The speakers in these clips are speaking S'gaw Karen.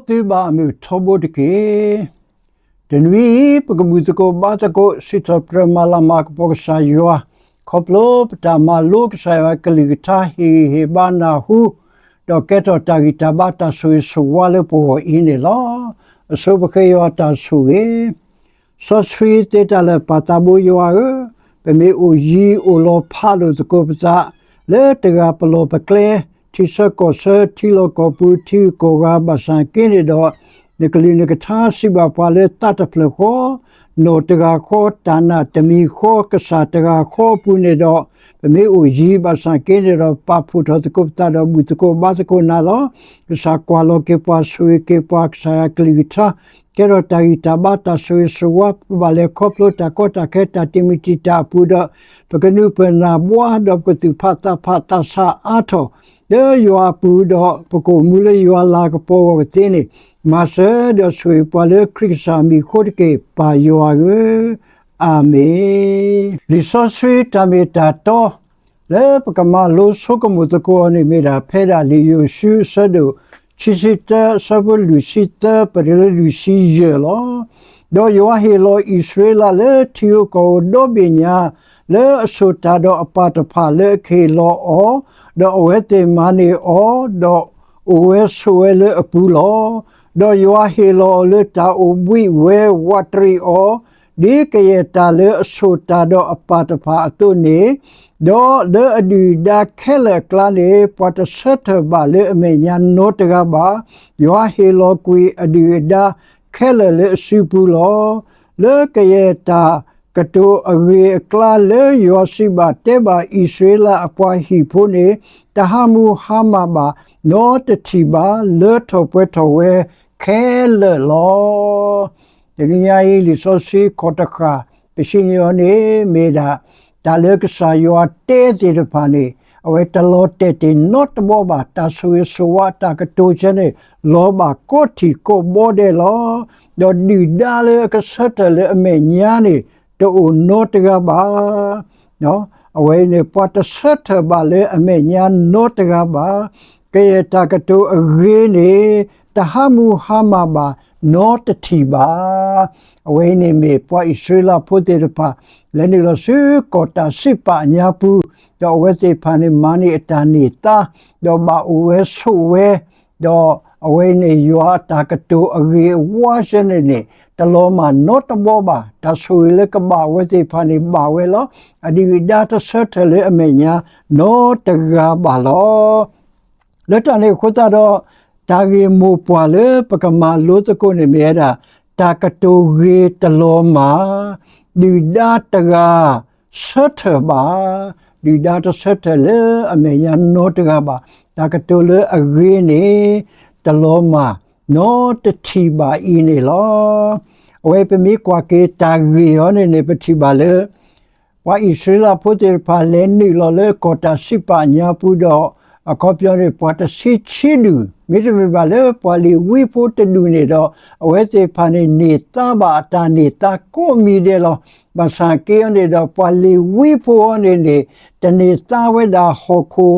သုဘၣ်အမုာ်ထီဘိတက့ၢ်. တနွံအံၤ ပကဘူၣ်သကိးဘါသကိး စံးထီၣ်ပတြၢၤမၤလၤမၤကပီၤကစၢ်ယွၤ, ခီဖျိပတၢ်မၤလိကစၢ်ယွၤကလုၢ်ကထါ ဟ့ၣ်ဂံၢ်ဟ့ၣ်ဘါနၢ်ဟူ, ဒီးကဲထီၣ်တၢ်ဂံၢ်တၢ်ဘါတၢ်ဆိၣ်ဂ့ၤဆိၣ်ဝါလၢပဂီၢ်အံၤန့ၣ်လီၤ. အဆိပဃ့ယွၤတၢ်ဆိၣ်ဂ့ၤ စီဆှံသ့တၢ်လၢာ်ပၢ်သးဘိယွၤဧၢ, ပမ့ၢ်အိၣ်ယံၤအိၣ်လီၤဖးလိာ်သကိးပသး, လၢတဂၤပလီၢ်ပကျဲ, ထံဆၢကီၢ်ဆၢ ထံလီၢ်ကီၢ်ပူၤ ထံဂုၤကီၢ်ဂၤဘၣ်ဆၣ်က့န့ၣ်ဒီး, နကလုၢ်နကထါစံးဘၣ်ပှၤလၢသးတဖျၢၣ်ဃီ, နီၢ်တဂၤဃီ တၢ်နာ်တမံၤဃီ ကစၢ်တဂၤဃီအပူၤန့ၣ်ဒီး, ပမ့ၢ်အိၣ်ယံၤဘၣ်ဆၣ်က့န့ၣ်ဒီး ပာ်ဖှိၣ်ထီၣ်သကိးပသးဒီးဘူၣ်သကိးဘါသကိးနၤလီၤ. ကစၢ်ကွၢ်လီၤက့ၤပှၤဆိၣ်ဂ့ၤက့ၤပှၤ ကစၢ်ယွၤကလုၢ်ကထါ ကဲထီၣ်တၢ်ဂံၢ်တၢ်ဘါတၢ်ဆိၣ်ဂ့ၤဆိၣ်ဝါ ပဘၣ်လဲၤခီဖျိတၢ်ကီတၢ်ခဲတၢ်တံာ်မုၢ်တံာ်တာ်အပူၤဒီး, ပကနုာ်ပၢၢ်နၢ်ဘှါဒီးပကသူၣ်ဖးသးဖးသးဆးအါထီၣ်, လၢယွၤအပူၤဒီး ပကအိၣ်မူလၢယွၤလၤကပီၤအဂီၢ်သ့န့ၣ်, မၤစၢၤဒီးဆိၣ်ဂ့ၤပှၤလၢခရံာ်ကစၢ်မံၤအဃိတက့ၢ် ပၢ်ယွၤဧၢ, အၤမ့ၣ်. လံာ်စီဆှံတၢ်မ့ၢ်တၢ်တီ လၢပကမၤလိဆိကမိၣ်သကိးအီၤန့ၣ်မ့ၢ်ဒၣ် ဖဲဒၣ်လံာ်ယိၤၡူ အဆၢဒိၣ်ခံဆံတၢ အဆၢဖိလွံၢ်ဆံသၢ ပတုၤလၢလွံၢ်ဆံယဲၢ်လီၤ. ဒီးယွၤဟ့ၣ်လီၤအံၣ်စရ့လးလၢထံဧိၤကီၢ်ဧိၤဒီဘ့ၣ်ညါ, လၢအဆိၣ်တၢ်ဒီးအပၢ်တဖၣ်လၢအကဟ့ၣ်လီၤအီၤ, ဒီးအဝဲသ့ၣ်မၤန့ၢ်အီၤ, ဒီးအိၣ်ဝဲဆိးဝဲလၢအပူၤလီၤ. ဒီးယွၤဟ့ၣ်လီၤအီၤလၢတၢ်အိၣ်ဘှံးဝဲ ဝးတရံးအီၤ, ဒ်ကယဲၢ်တၢ်လၢအဆိၣ်တၢ်ဒီးအပၢ်တဖၣ်အသိးန့ၣ်, ဒီးလၢအဒုၣ်အဒါခဲလၢာ်အကျါန့ၣ် ပှၤတဆၢထၢၣ်ဘၣ်လၢအမဲာ်ညါနီတဂၤဘၣ်. ယွၤဟ့ၣ်လီၤကွံာ်အဒုၣ်အဒါခဲလၢာ်လၢအစုပူၤလီၤ. လၢကယဲၢ်တၢ်ကတိၤအဂ့ၤအကျါလၢယွၤစံးဘၣ်တဲဘၣ်အံၣ်စရ့လးအပှၤဟံၣ်ဖိန့ၣ်, တဟါမူဟါမၢ်ဘၣ်, နီတထံၣ်ဘၣ်, လၢထီၣ်ပှဲၤထီၣ်ဝဲခဲလၢာ်လီၤ. တနံၤညါအံၤ လံာ်စီဆှံခီၣ်တဃၣ် ပစံးန့ၢ်အီၤန့ၣ် မ့ၢ်ဒၣ် တၢ်လၢကစၢ်ယွၤတဲသ့ၣ်တဖၣ်န့ၣ် အဝဲတလီၤတဲာ်တ့ၢ်နီတဘီဘၣ်. တၢ်ဆိၣ်ဂ့ၤဆိၣ်ဝါတၢ်ကတိၤဆၢန့ၣ် လီၤဘၣ်ကိးထံၣ်ကိးဘီဒဲးလီၤ. ဒီးဒုၣ်ဒါလၢအကဆၢထၢၣ်လၢအမဲာ်ညါန့ၣ် တအိၣ်နီတဂၤဘၣ်. အဝဲအံၤန့ၣ် ပှၤတဆၢထၢၣ်ဘၣ်လၢအမဲာ်ညါနီတဂၤဘၣ်. ကယဲၢ်တၢ်ကတိၤအဂ့ၤန့ၣ် တဟါမူဟါမၢ်ဘၣ်, နီတထံၣ်ဘၣ်. အဝဲအံၤန့ၣ်မ့ၢ်ပှၤအံၣ်စရ့လးဖိသ့ၣ်တဖၣ် လဲၤနုာ်လီၤဆူကီၢ်တၢ်စံးပာ်ညါပူၤ, ဒီးအဝဲသ့ၣ်တဖၣ်န့ၣ် မၤန့ၢ်အတၢ်န့ၢ်သါ, ဒီးဘၣ်အိၣ်ဝဲဆိးဝဲ, ဒီးအဝဲအံၤန့ၣ် ယွၤအတၢ်ကတိၤအဂ့ၤအဝါဆၢန့ၣ်န့ၣ် တလီၤမၢ်နီတဘီဘၣ်. တၢ်ဆိၣ်ဂ့ၤလၢကဘၣ်အဝဲသ့ၣ်တဖၣ်န့ၣ် ဘၣ်ဝဲလီၤ. အဒုၣ်အဒါတဆၢထၢၣ်လၢအမဲာ်ညါနီတဂၤဘၣ်လီၤ. လၢတၢ်န့ၣ်အဃိသတးဒီး တၢ်ဂ့ၢ်မိၢ်ပှၢ်လၢပကမၤလိသကိးန့ၣ်မ့ၢ်ဝဲဒၣ် တၢ်ကတိၤဂ့ၤတလီၤမၢ်, ဒုၣ်ဒါတဂၤဆၢထၢၣ်ဘၣ်, ဒုၣ်ဒါတဆၢထၢၣ်လၢအမဲာ်ညါနီတဂၤဘၣ်. တၢ်ကတိၤလၢအဂ့ၤန့ၣ် တလီၤမၢ်နီတထံၣ်ဘၣ်အံၤန့ၣ်လီၤ. အဝဲပမ့ၢ်ကွၢ်က့ၤတၢ်ဂ့ၢ်အံၤန့ၣ်န့ၣ် ပထံၣ်ဘၣ်လၢ ပှၤအံၣ်စရ့လးဖိသ့ၣ်တဖၣ်လဲၤနုာ်လီၤလၢကီၢ်တၢ်စံးပာ်ညါပူၤဒီး အခီပညီန့ၣ် ပှၤတဆံခံဒူၣ်, မ့တမ့ၢ်ဘၣ်လၢပှၤလ့ၤဝံဖိတဒူၣ်န့ၣ်ဒီး အဝဲသ့ၣ်တဖၣ်န့ၣ် န့ၢ်သါဘၣ်အတၢ်န့ၢ်သါကိးမံၤဒဲးလီၤ. ဘၣ်ဆၣ်က့အီၤန့ၣ်ဒီး ပှၤလ့ၤဝံဖိအီၤန့ၣ်န့ၣ် တန့ၢ်သါဝဲဒၣ်ဟီၣ်ခိၣ်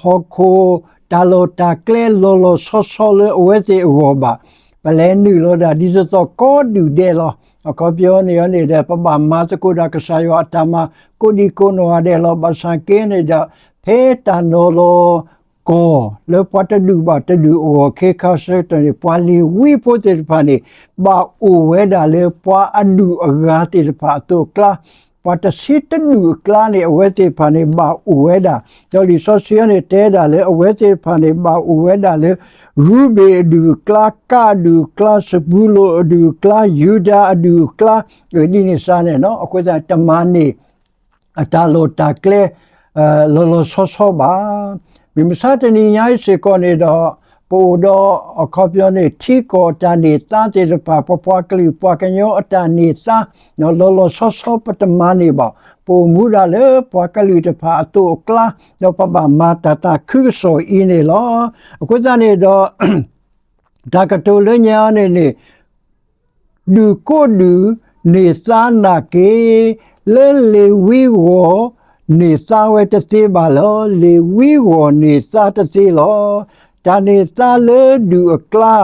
ဟီၣ်ခိၣ်တၢ်လီၢ်တၢ်ကျဲလီၤလီၤဆီဆီလၢအဝဲသ့ၣ်အဂီၢ်ဘၣ်. ပလဲၤနုာ်လီၤဒၣ်ဒ်သိးသိးကိးဒူၣ်ဒဲးလီၤ. အခီပညီန့ၣ်အီၤန့ၣ်ဒီး ပဘၣ်မၤသကိးဒၣ်ကစၢ်ယွၤအတၢ်မၤကိးဒံကိးနီၢ်ဂၤဒဲးလီၤ. ဘၣ်ဆၣ်က့န့ၣ်ဒီး ဖဲတၢ်နီၤလီၤကီၢ် လၢပှၤတဒူၣ်ဘၣ်တဒူၣ်အဂီၢ်ခဲခါဆၢကတီၢ်န့ၣ် ပှၤလ့ၤဝံဖိသ့ၣ်တဖၣ်န့ၣ် ဘၣ်အိၣ်ဝဲဒၣ်လၢပှၤအဒူၣ်အဂၤသ့ၣ်တဖၣ်အသိးအကျါ, ပှၤတဆံတဒူၣ်အကျါန့ၣ် အဝဲသ့ၣ်တဖၣ်န့ၣ် ဘၣ်အိၣ်ဝဲဒၣ်, ဒီးလံာ်စီဆှံအီၤန့ၣ် တဲဒၣ်လၢအဝဲသ့ၣ်တဖၣ်န့ၣ် ဘၣ်အိၣ်ဝဲဒၣ်လၢ ရူဘ့ၣ်အဒူၣ်အကျါ, ကဒ်အဒူၣ်အကျါ, စပူလိၣ်အဒူၣ်အကျါ, ယူဒၤအဒူၣ်အကျါ, ဒ်န့ၣ်စ့ၢ်န့ၣ်လီၤ. အဃိသတး တမၤန့ၢ် အတၢ်လီၢ်တၢ်ကျဲ လီၤလီၤဆီဆီဘၣ်. မုၢ်မဆါတနံၤညါအံၤစ့ၢ်ကီးန့ၣ်ဒီး ပအိၣ်ဒီးအခီပညီန့ၣ် ထံကီၢ်အတၢ်န့ၢ်သါသ့ၣ်တဖၣ်, ပပှၤကလုာ်ပှၤကညီအတၢ်န့ၢ်သါ လီၤလီၤဆီဆီပတမၤန့ၢ်ဘၣ်. ပအိၣ်မူဒၣ်လၢပှၤကလုာ်တဖၣ်အသိးအကျါ, ဒီးပဘၣ်မၤတၢ်သးခုကစီၣ်အံၤန့ၣ်လီၤ. အဃိသတးန့ၣ်ဒီး တၢ်ကတိၤလၢညါန့ၣ်န့ၣ် ဒူၣ်ကိးဒူၣ်န့ၢ်သါနာ်က့, လၢလ့ၤဝံဂီၢ်န့ၢ်သါဝဲတသ့ဘၣ်လီၤ. လ့ၤဝံဂီၢ်န့ၢ်သါတသ့လီၤ. တၢ်န့ၢ်သါလၢဒူၣ်အကျါ,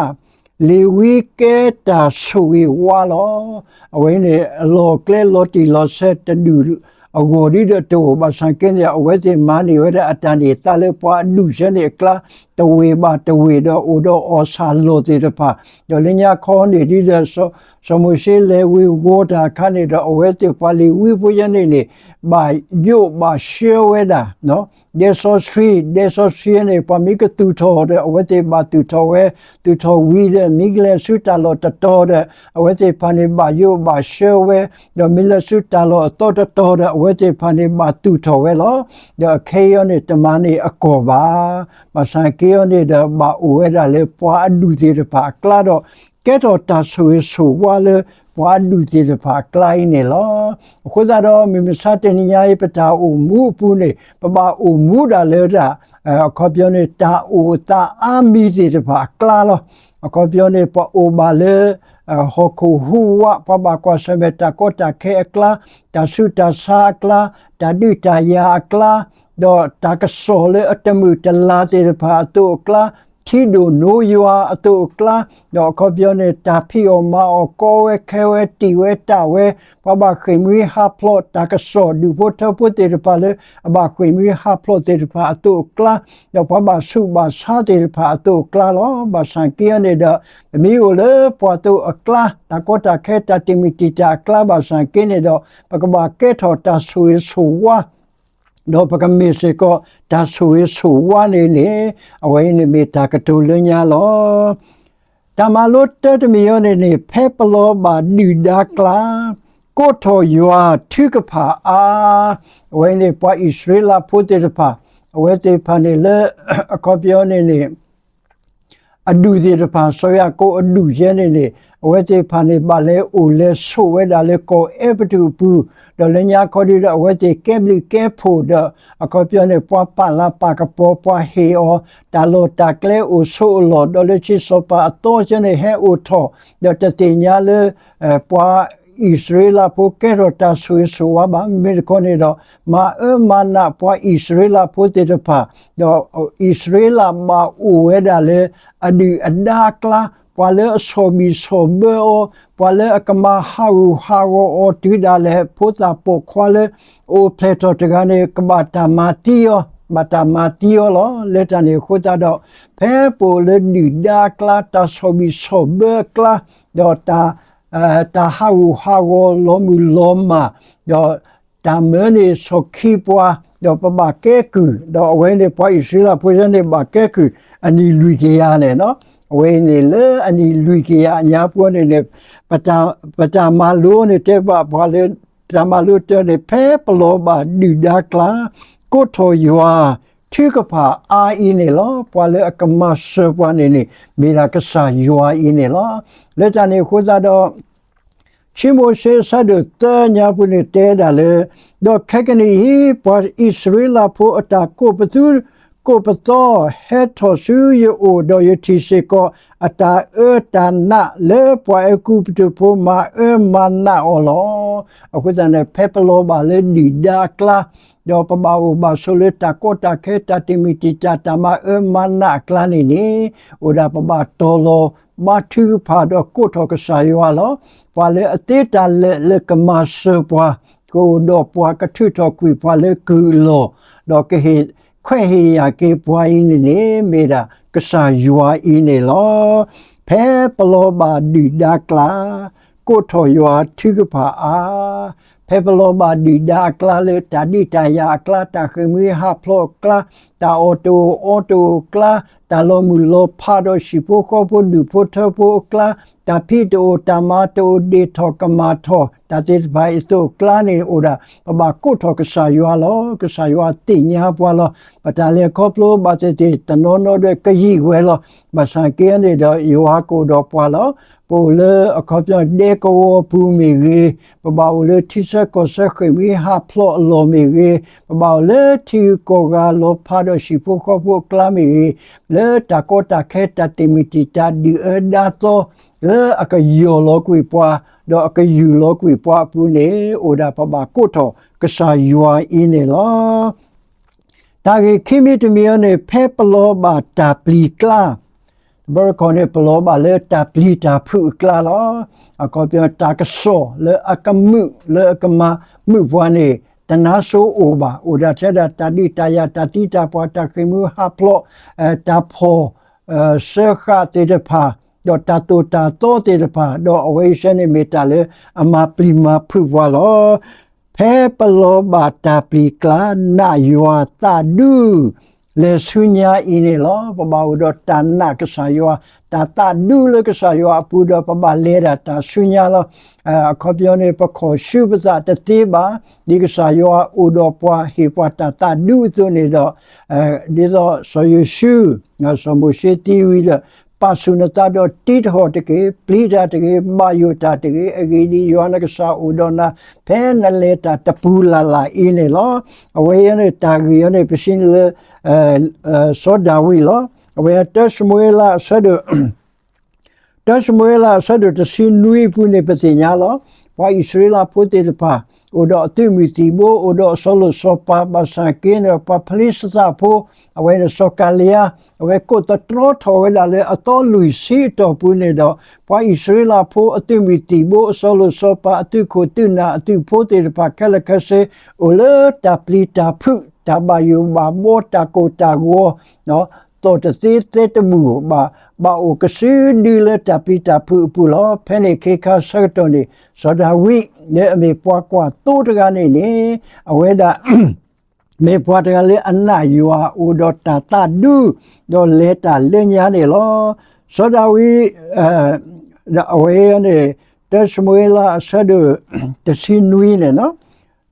လ့ၤဝံကဲတၢ်ဆိၣ်ဂ့ၤဝါလီၤ. အဝဲန့ၣ် အလီၢ်ကျဲလီၤတံၢ်လီၤဆဲးတဒူၣ်အဂီၢ်ဒ်ဒီးတအိၣ်ဘၣ်ဆၣ်က့န့ၣ် အဝဲသ့ၣ်မၤန့ၢ်ဝဲဒၣ်အတၢ်န့ၢ်သါလၢပှၤအဒူၣ်စဲန့ၣ်အကျါ, တဝ့ၢ်ဘၣ်တဝ့ၢ်ဒီးအိၣ်ဒီးအီၣ်ဆၣ်လီၢ်သ့ၣ်တဖၣ်, ဒီးလၢညါခီန့ၣ်ဒ်ဒီး စီၤမိၤၡ့လဲၤဝ့ၤဝီၤတၢ်အခါန့ၣ်ဒီး အဝဲသ့ၣ်ပှၤလ့ၤဝံဖိယဲန့ၣ်န့ၣ် ဘၣ်ယိၣ်ဘၣ်ဆှၢဝဲဒၣ် ဒဲစီဆှံ, ဒဲစီဆှံန့ၣ် ပှၤမ့ၢ်ကသူၣ်ထီၣ်ဒီး အဝဲသ့ၣ်ဘၣ်သူၣ်ထီၣ်ဝဲ, သူၣ်ထီၣ်ဝံၤဒီး မ့ၢ်ကလဲၤဆူတၢ်လီၢ်တတီၤဒီး အဝဲသ့ၣ်တဖၣ်န့ၣ်ဘၣ်ယိၣ်ဘၣ်ဆှၢဝဲ, ဒီးမ့ၢ်လဲၤဆူတၢ်လီၢ်အသီတတီၤဒီး အဝဲသ့ၣ်တဖၣ်န့ၣ်ဘၣ်သူၣ်ထီၣ်ဝဲလီၤ. ဒီးအခဲအံၤန့ၣ် တမၤန့ၢ်အကီၢ်ဘၣ်. ဘၣ်ဆၣ်က့အံၤန့ၣ်ဒီး ဘၣ်အိၣ်ဝဲဒၣ်လၢပှၤအဒူၣ်သ့ၣ်တဖၣ်အကျါဒီး ကဲထီၣ်တၢ်ဆိၣ်ဂ့ၤဆိၣ်ဝါလၢပှၤအဒူၣ်သ့ၣ်တဖၣ်အကျါအံၤန့ၣ်လီၤ. အဃိသတးဒီး မုၢ်မဆါတနံၤညါအံၤ ပတၢ်အိၣ်မူအပူၤန့ၣ် ပဘၣ်အိၣ်မူဒၣ်လၢဒၣ် အခီပညီန့ၣ် တၢ်အိၣ်သးအါမံၤသ့ၣ်တဖၣ်အကျါလီၤ. အခီပညီန့ၣ် ပအိၣ်ဘၣ်လၢ ဟီၣ်ခိၣ်ဟူးဝး ပှၤဘၣ်ကွၢ်ဆၢၣ်မဲာ်တၢ်ကီတၢ်ခဲအကျါ, တၢ်ဆူးတၢ်ဆါအကျါ, တၢ်ဒုးတၢ်ယၤအကျါ, ဒီးတၢ်ကစီၣ်လၢအတမုာ်တလၤသ့ၣ်တဖၣ်အသိးအကျါ, ထံဒိၣ်နိယွၤအသိးအကျါ, ဒီးအခီပညီန့ၣ် တၢ်ဖံးအီၣ်မၤအီၣ်ကီဝဲခဲဝဲတံာ်ဝဲတၢ်ဝဲ, ပှၤဘၣ်ဃ့ၢ်မှံဟးဖျိးတၢ်ကစီၣ်ဒူၣ်ဖိထၢဖိသ့ၣ်တဖၣ်လၢ အဘၣ်ဃ့ၢ်မှံဟးဖျိးသ့ၣ်တဖၣ်အသိးအကျါ, ဒီးပှၤဘၣ်ဆူးဘၣ်ဆါသ့ၣ်တဖၣ်အသိးအကျါလီၤ. ဘၣ်ဆၣ်က့အံၤန့ၣ်ဒီး ပမ့ၢ်အိၣ်လၢပှၤအသိးအကျါ တၢ်ကီတၢ်ခဲတၢ်တံာ်မုၢ်တံာ်တာ်အကျါဘၣ်ဆၣ်က့န့ၣ်ဒီး ပကဘၣ်ကဲထီၣ်တၢ်ဆိၣ်ဂ့ၤဆိၣ်ဝါ ဒီးပကမ့ၢ်စ့ၢ်ကီးတၢ်ဆိၣ်ဂ့ၤဆိၣ်ဝါန့ၣ်န့ၣ် အဝဲအံၤန့ၣ်မ့ၢ်တၢ်ကတိၤလၢညါလီၤ. တၢ်မၤလိတၢတမံၤအံၤန့ၣ်န့ၣ် ဖဲပလီၤဘၣ်ဒုၣ်ဒါကျါ, ကိးထီၣ်ယွၤထုကဖၣ်အါ, အဝဲန့ၣ်ပှၤအံၣ်စရ့လးဖိသ့ၣ်တဖၣ်, အဝဲသ့ၣ်တဖၣ်န့ၣ်လၢ အခီပညီန့ၣ်န့ၣ် အဒူၣ်သ့ၣ်တဖၣ် စီၤယၤကိာ်အဒူၣ်ယဲန့ၣ်န့ၣ် အဝဲသ့ၣ်တဖၣ်န့ၣ် ဘၣ်လဲၤအိၣ်လဲၤဆိးဝဲဒၣ်လၢကီၢ်အဲၤပတုအပူၤ, ဒီးလၢညါခီဒုဒီး အဝဲသ့ၣ်ကဲဘျုးကဲဖှိၣ်ဒီး အခီပညီန့ၣ် ပှၤပာ်လၤပာ်ကပီၤ ပှၤဟ့ၣ်အီၤ တၢ်လီၢ်တၢ်ကျဲအိၣ်ဆိးအလီၢ်, ဒီးလၢခံစီၤပၤအသီကဲန့ၣ် ဟဲအိၣ်ထီၣ် ဒီးတသ့ၣ်ညါလၢ ပှၤအံၣ်စရ့လးဖိကဲထီၣ်တၢ်ဆိၣ်ဂ့ၤဆိၣ်ဝါဘၣ်. မ့မ့ၢ်တခီန့ၣ်ဒီး မၤအၢမၤနးပှၤအံၣ်စရ့လးဖိသ့ၣ်တဖၣ်, ဒီးအံၣ်စရ့လးဘၣ်အိၣ်ဝဲဒၣ်လၢ အဒုၣ်အဒါအကျါ, ပှၤလၢအဆီၣ်ဘံၣ်ဆီၣ်ဘၢအီၤ, ပှၤလၢအကမၤဟးဂူာ်ဟးဂီၤအီၤတုၤဒၣ်လဲာ် ဖိသၣ်ပိာ်ခွါလၢ အိၣ်ဖျဲၣ်ထီၣ်တဂၤန့ၣ် ကဘၣ်တၢ်မၤသံအီၤ, ဘၣ်တၢ်မၤသံအီၤလီၤ. လၢတၢ်န့ၣ်အဃိသတးဒီး ဖဲပအိၣ်လၢဒုၣ်ဒါအကျါ တၢ်ဆီၣ်ဘံၣ်ဆီၣ်ဘၢအကျါ, ဒီး တၢ်ဟးဂူာ်ဟးဂီၤလီၤမုၢ်လီၤမၢ်, ဒီးတၢ်မၢန့ၣ်ဆီၣ်ခံပှၤ, ဒီးပဘၣ်ကဲကုၢ်, ဒီးအဝဲန့ၣ်ပှၤအံၣ်စရ့လးဖိယဲန့ၣ် ဘၣ်ကဲကုၢ်အနံၣ်လွံၢ်ကယၤန့ၣ်လီၤ. အဝဲအံၤန့ၣ်လၢအနံၣ်လွံၢ်ကယၤအညါပှၤန့ၣ်န့ၣ် ပတၢ်မၤလိန့ၣ်တဲဘၣ်ပှၤလၢ တၢ်မၤလိတၢန့ၣ် ဖဲပလီၤဘၣ်ဒုၣ်ဒါကျါ, ကိးထီၣ်ယွၤထုကဖၣ်အါအံၤန့ၣ်လီၤ. ပှၤလၢအကမၤစၢၤပှၤန့ၣ်န့ၣ် မ့ၢ်ဒၣ်ကစၢ်ယွၤအံၤန့ၣ်လီၤ. လၢတၢ်န့ၣ်အဃိသတးဒီး ခံမိၤၡ့အဆၢဒိၣ်သၢညါပူၤန့ၣ်တဲဒၣ်လၢ, ဒီးခဲကနံၣ်အံၤ ပှၤအံၣ်စရ့လးဖိအတၢ်ကိးပသူ ကိးပသီ ဟဲထီၣ်ဆူယအိၣ်ဒီးယထံၣ်စ့ၢ်ကီး အတၢ်အၢတၢ်နးလၢပှၤအဲၤကူပတူးဖိမၤအၢမၤနးအီၤလီၤ. အဃိသတးန့ၣ် ဖဲပလီၤဘၣ်လၢဒုၣ်ဒါအကျါ, ဒီးပဘၣ်အိၣ်ဘၣ်ဆိးလၢတၢ်ကီတၢ်ခဲတၢ်တံာ်မုၢ်တံာ်တာ်တၢ်မၤအၢမၤနးအကျါန့ၣ်န့ၣ်, အိၣ်ဒၣ်ပဘၣ်တီၤလီၤဘါထုကဖၣ်ဒီးကိးထီၣ်ကစၢ်ယွၤလီၤ. ပှၤလၢအသ့တၢ်လၢာ်လၢကမၤစၢၤပှၤ, ကအိၣ်ဒီးပှၤကထုးထီၣ်ကွံာ်ပှၤလၢကုၢ်အလီၢ်, ဒီးကဟ့ၣ်ခွဲးဟ့ၣ်ယာ်က့ၤပှၤအံၤန့ၣ်န့ၣ် မ့ၢ်ဒၣ်ကစၢ်ယွၤအံၤန့ၣ်လီၤ. ဖဲပလီၤဘၣ်ဒုၣ်ဒါအကျါ, ကိးထီၣ်ယွၤထုကဖၣ်အါ, ဖဲပလီၤဘၣ်ဒုၣ်ဒါအကျါလၢတၢ်ဒုးတၢ်ယၤအကျါ, တၢ်ဃ့ၢ်မှံဟးဖျိးအကျါ, တၢ်အီၣ်တအိၣ်အီတအိၣ်အကျါ, တၢ်လီၤမုၢ်လီၤဖးဒီးဟံၣ်ဖိဃီဖိဒူၣ်ဖိထၢဖိအကျါ, တၢ်ဖံးတအိၣ်တၢ်မၤတအိၣ်ဒ့ၣ်ထီၣ်ကမၣ်ထီၣ်, တၢ်သ့ၣ်တဖၣ်အံၤအသိးအကျါန့ၣ်အိၣ်ဒၣ် ပဘၣ်ကိးထီၣ်ကစၢ်ယွၤလီၤ. ကစၢ်ယွၤသ့ၣ်ညါပှၤလီၤ. ပတၢ်လဲၤခီဖျိဘၣ်သ့ၣ်သ့ၣ်တနီၤနီၤဒီးကယံာ်ဝဲလီၤ. ဘၣ်ဆၣ်က့န့ၣ်ဒီး ယွၤကအိၣ်ဒီးပှၤလီၤ. ပအိၣ်လၢအခီပညီဒဲကဝီၤပူၤမ့ၢ်ဂ့ၤ, ပဘၣ်အိၣ်လၢထံဆၢကီၢ်ဆၢဃ့ၢ်မှံဟးဖျိးအလီၢ်မ့ၢ်ဂ့ၤ, ပဘၣ်အိၣ်လၢထံဂုၤကီၢ်ဂၤလီၤဖးဒီးဟံၣ်ဖိဃီဖိအကျါမ့ၢ်ဂ့ၤ, လၢတၢ်ကီတၢ်ခဲတၢ်တံာ်မုၢ်တံာ်တာ်ဒုၣ်အၢဒါသီ လၢအကယီၢ်လီၤကွံာ်ပှၤ, ဒီးအကယူၢ်လီၤကွံာ်ပှၤအပူၤန့ၣ် အိၣ်ဒၣ်ပဘၣ်ကိးထီၣ်ကစၢ်ယွၤအံၤန့ၣ်လီၤ. တၢ်ဂ့ၢ်ခံမံၤတမံၤအံၤန့ၣ် ဖဲပလီၤဘၣ်တၢ်ပျံၤကျါ, တဘျီတခီၣ်န့ၣ် ပလီၤဘၣ်လၢတၢ်ပျံၤတၢ်ဖုးအကျါလီၤ. အခီပညီ တၢ်ကစီၣ်လၢအကမုာ်လၢအကမၤမုာ်ပှၤန့ၣ် တနါစိအိၣ်ဘၣ်, အိၣ်ဒၣ်ထဲဒၣ်တၢ်ဒုးတၢ်ယၤ တၢ်သံတၢ်ပှၢ် တၢ်ဃ့ၢ်မှံဟးဖျိး တၢ်ဖီၣ် စၢဃာ်သ့ၣ်တဖၣ်, ဒီးတၢ်သိၣ်တၢ်သီသ့ၣ်တဖၣ်, ဒီးအဝဲအံၤစ့ၢ်န့ၣ်မ့ၢ်တၢ်လၢအမၤပျံၤမၤဖုးပှၤလီၤ. ဖဲပလီၤဘၣ်တၢ်ပျံၤကျါ နာ်ယွၤသးဒူ လဲၤဆူညါအံၤန့ၣ်လီၤ. ပဘၣ်အိၣ်ဒီးတၢ်နာ်ကစၢ်ယွၤ, တၢ်သးဒူလၢကစၢ်ယွၤအပူၤဒီး ပဘၣ်လဲၤဒၣ်တၢ်ဆူညါလီၤ. အခီပညီန့ၣ် ပခီၣ်ဆူပသးတသ့ဘၣ်, ဒ်ကစၢ်ယွၤအိၣ်ဒီးပှၤ ဟ့ၣ်ပှၤတၢ်သးဒူအသိးန့ၣ်ဒီး, ဒ်သိးစီၤယိၤၡူ, စီၤမိၤၡ့သံဝံၤဒီး ပာ်ဆူၣ်နသးဒီးတံးတဟီၣ်တက့ၢ်, ပျံၤတၢ်တဂ့ၤ, ဘၣ်ယိၣ်တၢ်တဂ့ၤ, အဂ့ၢ်ဒ်အံၤ ယွၤနကစၢ်အိၣ်ဒီးနၤ ဖဲနလဲၤတၢ်တပူၤလၢ်လၢ်အံၤန့ၣ်လီၤ. အဝဲအံၤန့ၣ် တၢ်ဂ့ၢ်အံၤန့ၣ် ပစံးလၢ စီၤဒၤဝံးလီၤ. အဝဲတၢ ၡမူၤအ့လး အဆၢဒိၣ် တၢ ၡမူၤအ့လး အဆၢဒိၣ်တဆံနွံအပူၤန့ၣ် ပသ့ၣ်ညါလီၤ. ပှၤအံၣ်စရ့လးဖိသ့ၣ်တဖၣ် အိၣ်ဒီးအသုးမုၢ်သံၣ်ဘိ, အိၣ်ဒီးအစီၤလိၣ်စီၤပၤ, ဘၣ်ဆၣ်က့န့ၣ် ပှၤဖလံၡသးဖိ, အဝဲန့ၣ်စီၤကၤလံယါ, အဝဲကိးသတြီထီၣ်ဝဲဒၣ်လၢအသီလွံၢ်ဆံအတီၢ်ပူၤန့ၣ်ဒီး, ပှၤအံၣ်စရ့လးဖိအသုးမုၢ်သံၣ်ဘိ, အစီၤလိၣ်စီၤပၤ, အသုးခိၣ်သုးနၢ်, အသုးဖိသ့ၣ်တဖၣ်ခဲလၢာ်ခဲဆ့ အိၣ်လၢတၢ်ပျံၤတၢ်ဖုး, တၢ်ဘၣ်ယိၣ်ဘၣ်ဘှီ, တၢ်ကိၢ်တၢ်ဂီၤ သီၣ်တသ့သဲတမုာ်ဘၣ်, ဘၣ်အိၣ်ကစုဒုလၢတၢ်ပျံၤတၢ်ဖုးအပူၤလီၤ. ဖဲန့ၣ်အခ့အခါဆၢကတီၢ်န့ၣ် စီၤဒၤဝံး လၢအမ့ၢ်ပှၤကွၢ်သိတဂၤန့ၣ်န့ၣ်, အဝဲဒၣ် မ့ၢ်ပှၤတဂၤလၢအနာ်ယွၤ အိၣ်ဒီးတၢ်သးဒူ, ဒီးလဲၤတၢ်လၢညါန့ၣ်လီၤ. စီၤဒၤဝံး အဝဲန့ၣ် တၢ ၡမူၤအ့လး အဆၢဒိၣ်တဆံနွံန့ၣ်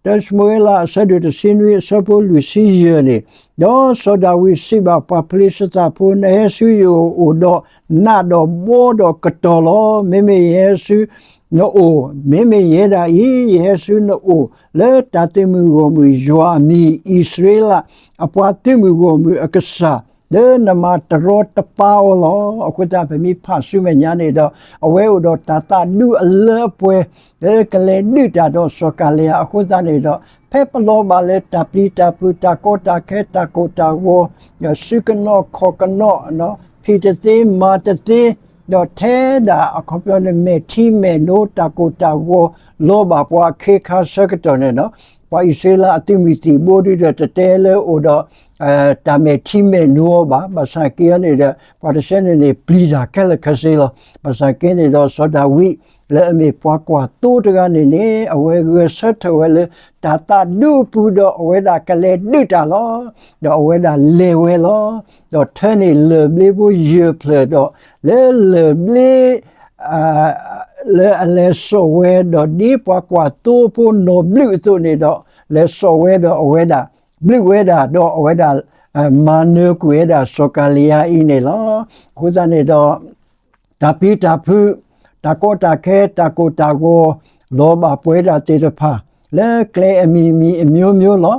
တၢ ၡမူၤအ့လး အဆၢဒိၣ်တဆံနွံ အဆၢဖိလွံၢ်ဆံယဲၢ်န့ၣ်, ဒီးစီၤဒၤဝံးစံးဘၣ်ပှၤဖလံၡသးဖိ, နဟဲဆူယအိၣ်ဒီးနးဒီးဘှီဒီးကတီၤလီၤ. မ့မ့ၢ်ယဟဲဆူနအိၣ်, မ့မ့ၢ်ယဲဒၣ်အံၤ ယဟဲဆူနအိၣ်လၢတၢ်သုးမုၢ်ဂီၢ်မုၢ်ယွၤအမံၤ, အံၣ်စရ့လးအပှၤသုးမုၢ်ဂီၢ်မုၢ်အကစၢ်, လၢနမၤတရီတပါအီၤလီၤ. အဃိသတး ပမ့ၢ်ဖးဆူမဲာ်ညါန့ၣ်ဒီး အဝဲအိၣ်ဒီးတၢ်သးဒူအလၢအပှဲၤ လၢကလဲၤဒုးတၢ်ဒီးစီၤကၤလံယါအဃိသတးန့ၣ်ဒီး, ဖဲပလီၤဘၣ်လၢတၢ်ပျံၤတၢ်ဖုး တၢ်ကီတၢ်ခဲ တၢ်ကိၢ်တၢ်ဂီၤ, ဒီးစုကနီၣ်ခီၣ်ကနီၣ်, ဖံးတသ့မၤတသ့, ဒီးထဲဒၣ်အခီပညီန့ၣ် မဲာ်ထံမဲာ်နိ တၢ်ကိၢ်တၢ်ဂီၤ လီၤဘၣ်ပှၤအခ့အခါဆၢကတီၢ်န့ၣ်ဒီး, ပှၤအံၣ်စရ့လးအသုးမုၢ်သံၣ်ဘိဒုဒီး တတဲလၢအိၣ်ဒီး တၢ်မဲာ်ထံမဲာ်နိအီၤဘၣ်. ဘၣ်ဆၣ်က့အီၤန့ၣ်ဒီး ပှၤတဆၢန့ၣ်န့ၣ် ပျံၤတၢ်ခဲလၢာ်ခဲဆ့လီၤ. ဘၣ်ဆၣ်က့န့ၣ်ဒီး စီၤဒၤဝံး လၢအမ့ၢ်ပှၤကွၢ်သိတဂၤန့ၣ်န့ၣ် အဝဲဂဲၤဆၢထၢၣ်ဝဲလၢ တၢ်သးဒူအပူၤဒီး အဝဲဒၣ်ကလဲၤဒုးတၢ်လီၤ. ဒီးအဝဲဒၣ်လဲၤဝဲလီၤ. ဒီးထၢန့ၢ်လၢၢ်ဘျ့ဖိယဲၢ်ဖျၢၣ်ဒီး လၢလၢၢ်ဘျ့ လၢအလဲၤစိာ်ဝဲဒီး ဒ်ပှၤကွၢ်သိဖိနီၢ်ဘျုးအသိးန့ၣ်ဒီး လဲၤစိာ်ဝဲဒီးအဝဲဒၣ် ဘျုးဝဲဒၣ်ဒီးအဝဲဒၣ် မၤနၢၤကွံာ်ဝဲဒၣ်စီၤကၤလံယါအံၤန့ၣ်လီၤ. အဃိသတးန့ၣ်ဒီး တၢ်ပျံၤတၢ်ဖုး, တၢ်ကီတၢ်ခဲ, တၢ်ကိၢ်တၢ်ဂီၤ, လီၤဘၣ်ပှဲၤဒၣ်သ့ၣ်တဖၣ် လၢကျဲအမံၤမံၤအမျိုးမျိုးလီၤ.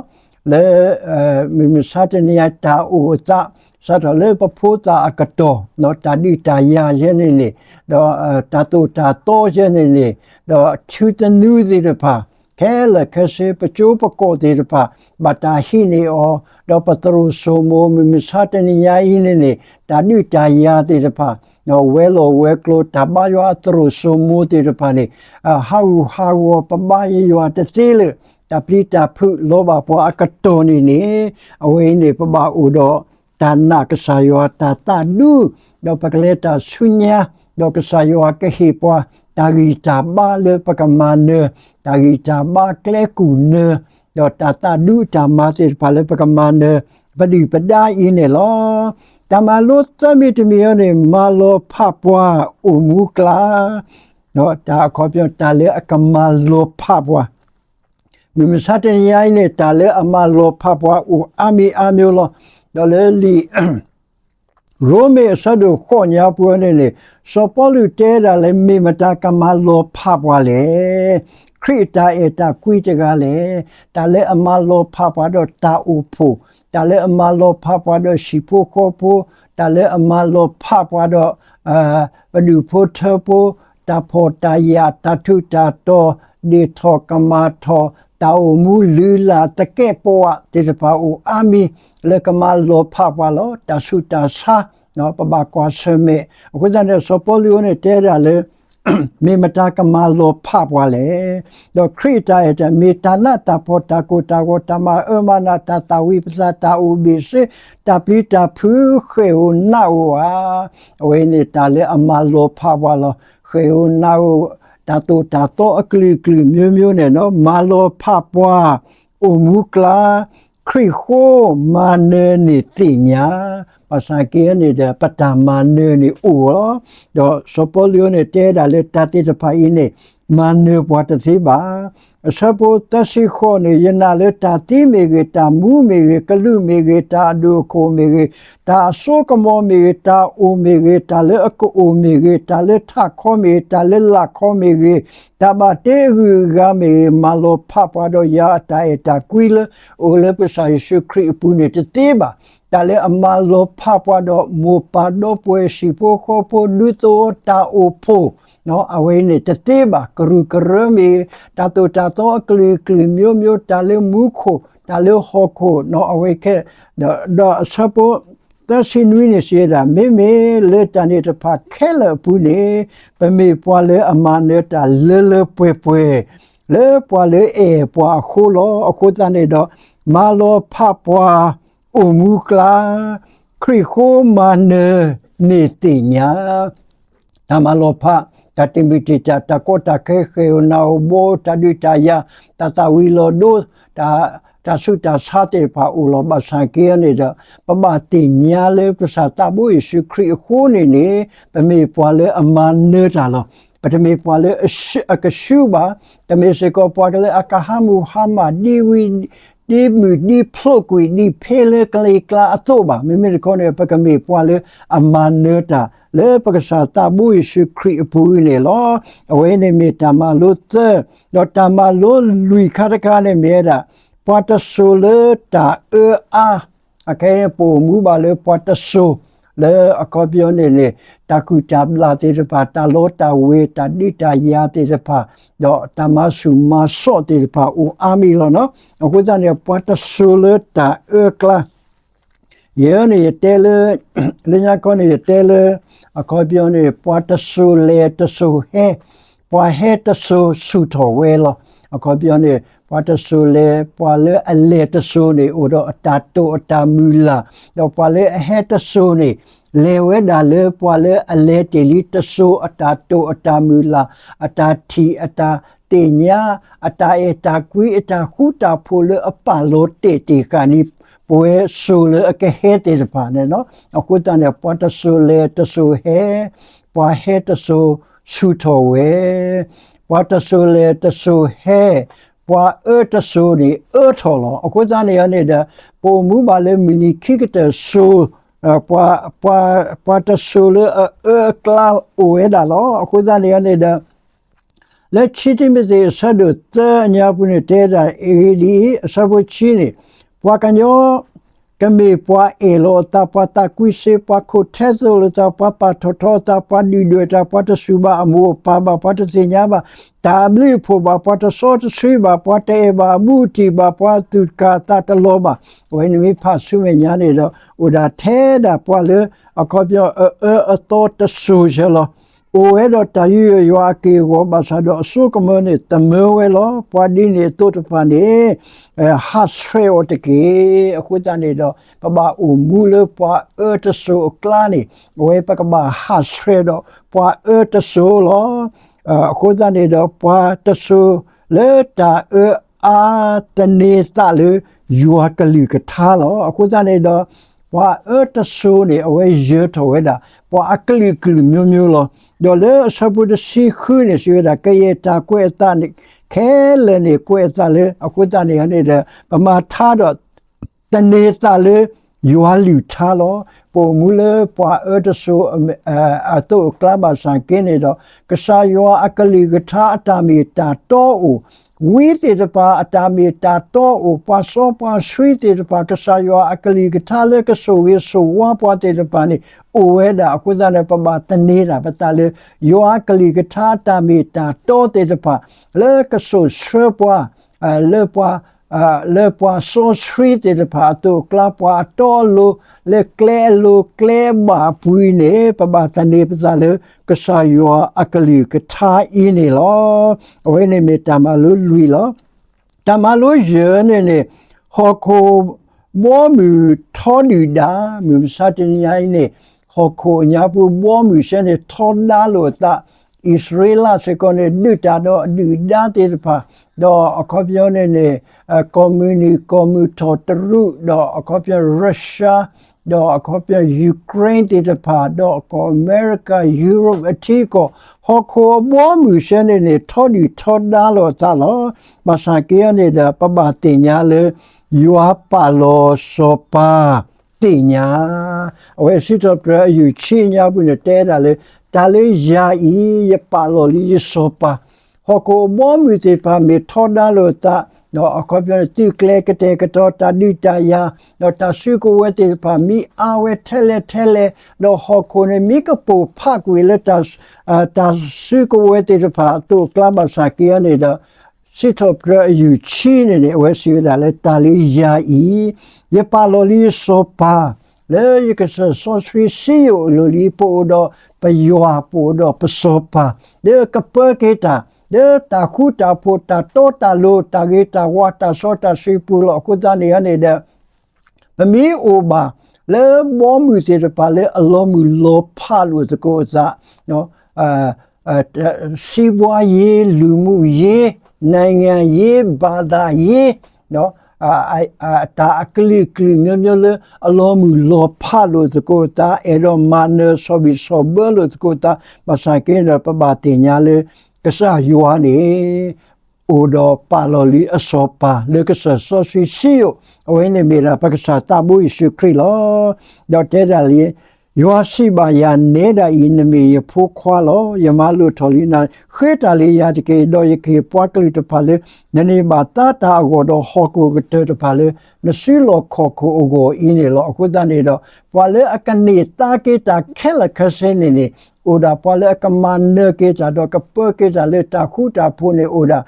လၢ မုၢ်မဆါတနံၤညါ တၢ်အိၣ်အသး စးထီၣ်လၢပဖိသၣ်အကတီၢ် ဒီးတၢ်ဒုးတၢ်ယၤယဲန့ၣ်န့ၣ်, ဒီးတၢ်သိၣ်တၢ်သီယဲန့ၣ်န့ၣ်, ဒီးထူသနူသ့ၣ်တဖၣ် ခဲလၢာ်ခဲဆ့ ပကၠိပကီၢ်သ့ၣ်တဖၣ် ဘၣ်တၢ်ဟံးန့ၢ်အီၤ, ဒီးပသရိာ်စိမိၤ မုၢ်မဆါတနံၤညါအံၤန့ၣ်န့ၣ် တၢ်ဒုးတၢ်ယၤသ့ၣ်တဖၣ် ဒီးဝဲၤလီၢ်ဝဲၤကျိၤ တၢ်ဘါယွၤအသရိာ်စိမိၤသ့ၣ်တဖၣ်န့ၣ် ဟးဂူာ်ဟးဂီၤ ပဘါယွၤတသ့လၢ တၢ်ပျံၤတၢ်ဖုးလီၤဘၣ်ပှၤအကတီၢ်န့ၣ်န့ၣ်, အဝဲအံၤန့ၣ် ပဘၣ်အိၣ်ဒီးတၢ်နာ်ကစၢ်ယွၤ တၢ်သးဒူ, ဒီးပကလဲၤတၢ်ဆူညါ, ဒီးကစၢ်ယွၤကဟ့ၣ်ပှၤ တၢ်ဂံၢ်တၢ်ဘါလၢပကမၤနၢၤ, တၢ်ဂံၢ်တၢ်ဘါကျဲကူၣ်နၢၤ, ဒီးတၢ်သးဒူတၢ်မၤသ့ၣ်တဖၣ်လၢပကမၤနၢၤ ပဒုၣ်ပဒါအံၤန့ၣ်လီၤ. တၢ်မၤလိသၢမံၤတမံၤအံၤန့ၣ် မၤလီၤဖးပှၤအိၣ်မူကျါ, တၢ်အခီပညီ တၢ်လၢအကမၤလီၤဖးပှၤ မုၢ်မဆါတနံၤညါအံၤန့ၣ် တၢ်လၢအမၤလီၤဖးပှၤအိၣ်အါမံၤအါမံၤလီၤ. ဒီးလၢလံာ် ရိမ့ၤအဆၢဒိၣ်ဃိးညါပူၤန့ၣ်န့ၣ် စီၤပီလူးတဲဒၣ်လၢ မ့ၢ်မတၤကမၤလီၤဖးပှၤလဲၣ်. ခရံာ်အတၢ်အဲၣ်တၢ်ကွံတဂၤလဲၣ်. တၢ်လၢအမၤလီၤဖးပှၤဒီးတၢ်အိၣ်ဖှိၣ်, တၢ်လၢအမၤလီၤဖးပှၤဒီးဟံၣ်ဖိဃီဖိ, တၢ်လၢအမၤလီၤဖးပှၤဒီး ပဒူၣ်ဖိထၢဖိ, တၢ်ဖှီၣ်တၢ်ယာ်, တၢ်ထူးတၢ်တီၤ, ဒ့ၣ်ထီၣ်ကမၣ်ထီၣ်, တၢ်အိၣ်မူလုၢ်လၢ်သကဲးပဝးသ့ၣ်တဖၣ်အိၣ်အါမံၤ လၢကမၤလီၤဖးပှၤလီၤ. တၢ်ဆူးတၢ်ဆါ ပဘၣ်ကွၢ်ဆၢၣ်မဲာ်. အဃိသတးန့ၣ် စီၤပီလူးအံၤန့ၣ်တဲဒၣ်လၢ မ့ၢ်မတၤကမၤလီၤဖးပှၤလဲၣ်. ဒီးခရံာ်အတၢ်အဲၣ်တၢ် မ့ၢ်တၢ်နးတၢ်ဖှီၣ် တၢ်ကိၢ်တၢ်ဂီၤ တၢ်မၤအၢမၤနး တၢ်သၣ်ဝံၤပသး တၢ်အိၣ်ဘ့ၣ်ဆ့ တၢ်ပျံၤတၢ်ဖုး ဃဲၣ်ဧိၤနးဧိၤဧါ. အဝဲန့ၣ်တၢ်လၢအမၤလီၤဖးပှၤလီၤ. ဃဲၣ်ဧိၤနးဧိၤ တၢ်သိၣ်တၢ်သီအကလုာ်ကလုာ်မျိုးမျိုးန့ၣ် မၤလီၤဖးပှၤ အိၣ်မူကျါ ခရံာ်ဃိမၤနၢၤန့ၣ်သ့ၣ်ညါ. ဘၣ်ဆၣ်က့န့ၣ်ဒီး ပတၢ်မၤနၢၤန့ၣ်အိၣ်လီၤ. ဒီးစီၤပီလူးန့ၣ်တဲဒၣ်လၢတၢ်သ့ၣ်တဖၣ်အံၤန့ၣ် မၤနၢၤပှၤတသ့ဘၣ်. အဆၢဖိသၢဆံဃိးန့ၣ် ယနာ်လၢတၢ်သံမ့ၢ်ဂ့ၤ, တၢ်မူမ့ၢ်ဂ့ၤ, ကလူးမ့ၢ်ဂ့ၤ, တၢ်အဒိၣ်အခိၣ်မ့ၢ်ဂ့ၤ, တၢ်အစိကမီၤမ့ၢ်ဂ့ၤ, တၢ်အိၣ်မ့ၢ်ဂ့ၤ, တၢ်လၢအကအိၣ်မ့ၢ်ဂ့ၤ, တၢ်လၢထးခီမ့ၢ်ဂ့ၤ, တၢ်လၢလာ်ခီမ့ၢ်ဂ့ၤ, တၢ်ဘၣ်တ့အဂုၤအဂၤမ့ၢ်ဂ့ၤ, မၤလီၤဖးပှၤဒီးယၤအတၢ်အဲၣ်တၢ်ကွံလၢ အိၣ်လၢပကစၢ်ယ့ၣ်ၡူးခရံာ်အပူၤန့ၣ်တသ့ဘၣ်. တၢ်လၢအမၤလီၤဖးပှၤဒီးမိၢ်ပၢ်ဒီပုၢ်ဝဲၢ် ဟံၣ်ဖိဃီဖိ ဒူသဝီတၢ်အိၣ်ဖှိၣ် အဝဲန့ၣ်တသ့ဘၣ်. ကရူၢ်ကရၢမ့ၢ်ဂ့ၤ, တၢ်သိၣ်တၢ်သီအကလုာ်ကလုာ်မျိုးမျိုး, တၢ်လၢမူခိၣ် တၢ်လၢဟီၣ်ခိၣ် အဝဲခဲ ဒီးအဆၢဖိသၢဆံနွံန့ၣ်စံးဝဲဒၣ်, မ့မ့ၢ်လၢတၢ်န့ၣ်တဖၣ်ခဲလၢာ်အပူၤန့ၣ် ပမ့ၢ်ပှၤလၢအမၤနၢၤတၢ်လၢလၢပှဲၤပှဲၤ လၢပှၤလၢအဲၣ်ပှၤအဃိလီၤ. အဃိသတးန့ၣ်ဒီး မၤလီၤဖးပှၤ အိၣ်မူကျါ ခရံာ်ဃိမၤနၢၤန့ၣ်သ့ၣ်ညါ တၢ်မၤလီၤဖး, တၢ်တမုာ်တံာ်တာ်, တၢ်ကီတၢ်ခဲ, ဃဲၣ်ဧိၤနးဧိၤဘှီဧိၤ, တၢ်ဒုးတၢ်ယၤ, တၢ်သၣ်ဝံၤလီၤဒိ, တၢ်ဆူးတၢ်ဆါသ့ၣ်တဖၣ်အိၣ်လီၤ. ဘၣ်ဆၣ်က့န့ၣ်ဒီး ပဘၣ်သ့ၣ်ညါလၢပကစၢ်သးဘိယ့ၣ်ၡူးခရံာ်အဃိန့ၣ်န့ၣ် ပမ့ၢ်ပှၤလၢအမၤနၢၤတၢ်လီၤ. ပတမ့ၢ်ပှၤလၢအကဆူးဘၣ်, တမ့ၢ်စ့ၢ်ကီးပှၤလၢအကဟးမုၢ်ဟါမၢ် ဒ်ဝံ ဒ်မုၢ်ဒ်ဖျိးကွံာ်ဒ်ဖ့လၢကလံၤကျါအသိးဘၣ်. မ့မ့ၢ်တခီန့ၣ် ပကမ့ၢ်ပှၤလၢအမၤနၢၤတၢ် လၢပကစၢ်သးဘိယ့ၣ်ၡူးခရံာ်အပူၤအံၤန့ၣ်လီၤ. အဝဲန့ၣ်မ့ၢ်တၢ်မၤလိသၢ, ဒီးတၢ်မၤလိလွံၢ်ခါတခါန့ၣ်မ့ၢ်ဝဲဒၣ် ပှၤတစိၤလၢတၢ်အၢအါ အခဲအံၤပအိၣ်မူဘၣ်လၢပှၤတစိၤ လၢအခီပညီန့ၣ်န့ၣ် တၢ်ကူၣ်တၢ်ဘျၣ်သ့ၣ်တဖၣ်, တၢ်လီတၢ်ဝ့ၤ, တၢ်ဒုးတၢ်ယၤသ့ၣ်တဖၣ်, ဒီးတၢ်မၤဆူၣ်မၤစိးသ့ၣ်တဖၣ်အိၣ်အါမံၤလီၤနီၤ. အဃိသတးန့ၣ် ပှၤတစိၤလၢတၢ်အၢကျါ ယဲန့ၣ်ယတဲလၢ လၢညါခီန့ၣ် ယတဲလၢ အခီပညီန့ၣ် ပှၤတစိၤလဲၤတစိၤဟဲ, ပှၤဟဲတစိၤဆူၣ်ထီၣ်ဝဲလီၤ. အခီပညီန့ၣ် ပှၤတစိၤလဲၤ ပှၤလၢအလဲၤတစိၤန့ၣ် အိၣ်ဒီးအတၢ်တိာ်အတၢ်မုၢ်လၢ်, ဒီးပှၤလၢအဟဲတစိၤန့ၣ် လဲၤဝဲဒၣ်လၢပှၤလၢအလဲၤတ့ၢ်လံတစိၤ အတၢ်တိာ်အတၢ်မုၢ်လၢ်, အတၢ်ထံၣ်အတၢ်သ့ၣ်ညါ, အတၢ်အဲၣ်တၢ်ကွံ အတၢ်ဃူတၢ်ဖိးလၢအပာ်လီၤတဲာ်တ့ၢ်ဃာ်န့ၣ် ပဝဲစိၤလၢအကဟဲသ့ၣ်တဖၣ်န့ၣ်လီၤ. အဃိသတးန့ၣ် ပှၤတစိၤလဲၤတစိၤဟဲ, ပှၤဟဲတစိၤဆူၣ်ထီၣ်ဝဲ, ပှၤတစိၤလဲၤတစိၤဟဲ, ပှၤအၢတစိၤန့ၣ်အၢထီၣ်လီၤ. အဃိသတးန့ၣ်န့ၣ်ဒီး ပအိၣ်မူဘၣ်လၢမုၢ်နံၤခံကတၢၢ်စိၤ ပှၤတစိၤလၢအအၢအကျါအိၣ်ဝဲဒၣ်လီၤ. အဃိသတးန့ၣ်န့ၣ်ဒီး လၢခံတံၤမသ့း အဆၢဒိၣ်သၢအညါပူၤန့ၣ် တဲဒၣ်အဂ့ၢ်ဒ်အံၤ, အဆၢဖိခံန့ၣ်, ပှၤကညီ ကမ့ၢ်ပှၤအဲၣ်လီၤအသး, ပှၤသးကွံစ့, ပှၤခိၣ်ထဲသိးလိာ်သး, ပှၤပာ်ထီၣ်ထီအသး, ပှၤဒုၣ်ဒွဲၣ်တၢ်, ပှၤတစူၢ်ဘၣ်အမိၢ်အပၢ်ဘၣ်, ပှၤတသ့ၣ်ညါဘၣ်တၢ်အဘျုးအဖှိၣ်ဘၣ်, ပှၤတစီတဆှံဘၣ်, ပှၤတအဲၣ်ဘၣ်အဘူးအတံၢ်ဘၣ်, ပှၤသူၣ်တကၢ်သးတလီၤဘၣ်. အဝဲန့ၣ်မ့ၢ်ဖးဆူမဲာ်ညါန့ၣ်ဒီး အိၣ်ဒၣ်ထဲဒၣ်ပှၤလၢ အခီပညီအအၢအသီတစိၤဆၢလီၤ. အိၣ်ဝဲဒီးတၢ်ယူးယီၣ်ယွၤအက့ၢ်အဂီၤဘၣ်ဆၣ်ဒီး အစိကမၢန့ၣ်သမၢဝဲလီၤ. ပှၤဒ်န့ၣ်အသိးတဖၣ်န့ၣ် ဟးဆှဲးအီၤတက့ၢ်. အဃိသတးန့ၣ်ဒီး ပဘၣ်အိၣ်မူလၢပှၤအၢတစိၤအကျါန့ၣ် အဝဲပကဘၣ်ဟးဆှဲးဒီးပှၤအၢတစိၤလီၤ. အဃိသတးန့ၣ်ဒီး ပှၤတစိၤလၢတၢ်အၢအါ သန့ၤသးလၢယွၤကလုၢ်ကထါလီၤ. အဃိသတးန့ၣ်ဒီး ပှၤအၢတစိၤန့ၣ် အဝဲယၢၤထီၣ်ဝဲဒၣ် ပှၤအကလုာ်ကလုာ်မျိုးမျိုးလီၤ. ဒီးလၢအဆၢဖိတဆံဃုန့ၣ် စံးဝဲဒၣ် ကယဲၢ်တၢ်ကွဲးအသးန့ၣ် ခဲလၢာ်န့ၣ် ကွဲးအသးလၢ အဃိသတးန့ၣ်န့ၣ်ဒီး ပမၤထါဒီး သန့ၤသးလၢယွၤလုၢ်ထါလီၤ. ပအိၣ်မူလၢပှၤအၢတစိၤ အသိးအကျါဘၣ်ဆၣ်က့န့ၣ်ဒီး ကစၢ်ယွၤအကလုၢ်ကထါအတၢ်မ့ၢ်တၢ်တီအိၣ်, ဝံသ့ၣ်တဖၣ်အတၢ်မ့ၢ်တၢ်တီအိၣ်, ပှၤစီပှၤဆှံသ့ၣ်တဖၣ် ကစၢ်ယွၤအကလုၢ်ကထါလၢကဆိၣ်ဂ့ၤဆိၣ်ဝါပှၤသ့ၣ်တဖၣ်န့ၣ် အိၣ်ဝဲဒၣ်. အဃိသတးန့ၣ် ပဘၣ်သန့ၤတၢ်ပသးလၢ ယွၤအကလုၢ်ကထါအတၢ်မ့ၢ်တၢ်တီသ့ၣ်တဖၣ် လၢကဆိၣ်ဆှၢပှၤ လၢပှၤ လၢပှၤစီဆှံသ့ၣ်တဖၣ်အသိးအကျါ ပှၤအတီအလိၤ လၢကျဲအလိၤကျဲအဘၣ်အပူၤအံၤန့ၣ် ပဘၣ်သန့ၤပသးလၢကစၢ်ယွၤအကလုၢ်ကထါအံၤန့ၣ်လီၤ. အဝဲန့ၣ်မ့ၢ်တၢ်မၤလိလွံၢ်လီၤ. တၢ်မၤလိယဲၢ်န့ၣ်န့ၣ် ဟီၣ်ခိၣ်ဘီမုၢ်ထီဒုၣ်ဒါ မုၢ်မဆါတနံၤအံၤန့ၣ် ဟီၣ်ခိၣ်အညါပူၤဘီမုၢ်စ့ၢ်န့ၣ် ထီဒါလိာ်အသး အံၣ်စရ့လးစ့ၢ်ကီးန့ၣ် ဒုးတၢ်ဒီးအဒုၣ်ဒါသ့ၣ်တဖၣ် ဒီးအခီပညီန့ၣ်န့ၣ် ကီၢ်မုၢ်နုာ် ကီၢ်မုၢ်ထီၣ်တရူး ဒီးအခီပညီ Russia ဒီးအခီပညီ Ukraine သ့ၣ်တဖၣ် ဒီးကီၢ်အမဲရကၤ Europe အထံအကီၢ် ဟီၣ်ခိၣ်အဘီအမုၢ်စ့ၢ်န့ၣ်န့ၣ် ထီဒုၣ်ထီဒါလိာ်အသးလီၤ. ဘၣ်ဆၣ်က့န့ၣ်ဒီး ပဘၣ်သ့ၣ်ညါလၢ ယွၤပာ်လီၤစီၤပၤ သ့ၣ်ညါ အဝဲစံးထီၣ်ပတြၢၤအယုၢ်ဆံညါပူၤန့ၣ်တဲဒၣ်လၢ တၢ်လၢယၤအံၤ ယပာ်လီၤလံယစီၤပၤ ဟီၣ်ခိၣ်အဘီအမုၢ်သ့ၣ်တဖၣ်မ့ၢ်ထီဒါလိာ်သး ဒီးအခီပညီန့ၣ် သုးကျဲၤကတဲာ်ကတီၤတၢ်ဒုးတၢ်ယၤ ဒီးတၢ်စုကဝဲၤသ့ၣ်တဖၣ်မ့ၢ်အါဝဲထဲလဲၣ်ထဲလဲၣ် ဒီးဟီၣ်ခိၣ်န့ၣ်မ့ၢ်ကပိၢ်ဖးကွံာ်လၢ တၢ်စုကဝဲၤသ့ၣ်တဖၣ်အသိးအကျါဘၣ်ဆၣ်က့န့ၣ်ဒီး စံးထီၣ်ပတြၢၤအယုၢ်ဆံန့ၣ်န့ၣ် အဝဲစံးဝဲဒၣ်လၢတၢ်လၢယၤအံၤ ယပာ်လီၤလံယစီၤပၤ လၢယကစၢၢ်စီဆှံစံယိၣ်အလိၤလံ ပအိၣ်ဒီးပယွၤ ပအိၣ်ဒီးပစီၤပၤ လၢကပၢက့ၤတၢ် လၢတၢ်ဃူတၢ်ဖိးတၢ်တီတၢ်လိၤ တၢ်ဂ့ၤတၢ်ဝါတၢ်စီတၢ်ဆှံပူၤလီၤ. အဃိသတးန့ၣ်န့ၣ်ဒီး ပမ့ၢ်အိၣ်ဘၣ်လၢဘီမုၢ်သ့ၣ်တဖၣ်လၢအလီၤမုၢ်လီၤဖးလိာ်သကိးအသး စီးပွားရေး လူမှုရေး နိုင်ငံရေး ဘာသာရေး တၢ်အကလုာ်ကလုာ်မျိုးမျိုး လၢအလီၤမုၢ်လီၤဖးလိာ်သကိးအသး အဲၣ်ဒိးမၤနၢၤဆီၣ်ဘံၣ်ဆီၣ်ဘၢလိာ်သကိးအသး ဘၣ်ဆၣ်က့ဒီး ပဘၣ်သ့ၣ်ညါလၢ ကစၢ်ယွၤန့ၣ် အိၣ်ဒီးပာ်လီၤလံအစီၤပၤ လၢကစၢၢ်စီဆှံစံယိၣ် အဝဲန့ၣ်မ့ၢ်ဒၣ်ပကစၢ်သးဘိယ့ၣ်ၡူးခရံာ်လီၤ. ဒီးတဲဒၣ်လံ ယွၤစံးဘၣ်ယၤ နဲဒၣ်အံၤ နမ့ၢ်ယဖိခွါလီၤ. ယမၤလိာ်ထီၣ်လံနၤ ဃ့တၢ်လၢယၤတက့ၢ်. ဒီးယကဟ့ၣ်ပှၤကလုာ်တဖၣ်လၢ နန့ၢ်ဘၣ်သါတၢ်အဂီၢ် ဒီးဟီၣ်ခိၣ်ကတၢၢ်တဖၣ်လၢ နစုလီၢ်ခီၣ်ခိၣ်အဂီၢ်အံၤန့ၣ်လီၤ. အဃိသတးန့ၣ်ဒီး ပှၤလၢအကန့ၢ်သါက့ၤတၢ်ခဲလၢာ်ခဲဆ့န့ၣ်န့ၣ် အိၣ်ဒၣ်ပှၤလၢအကမၤနၢၤက့ၤတၢ် ဒီးကပၢက့ၤတၢ်လၢတၢ်ဃူတၢ်ဖိးန့ၣ် အိၣ်ဒၣ်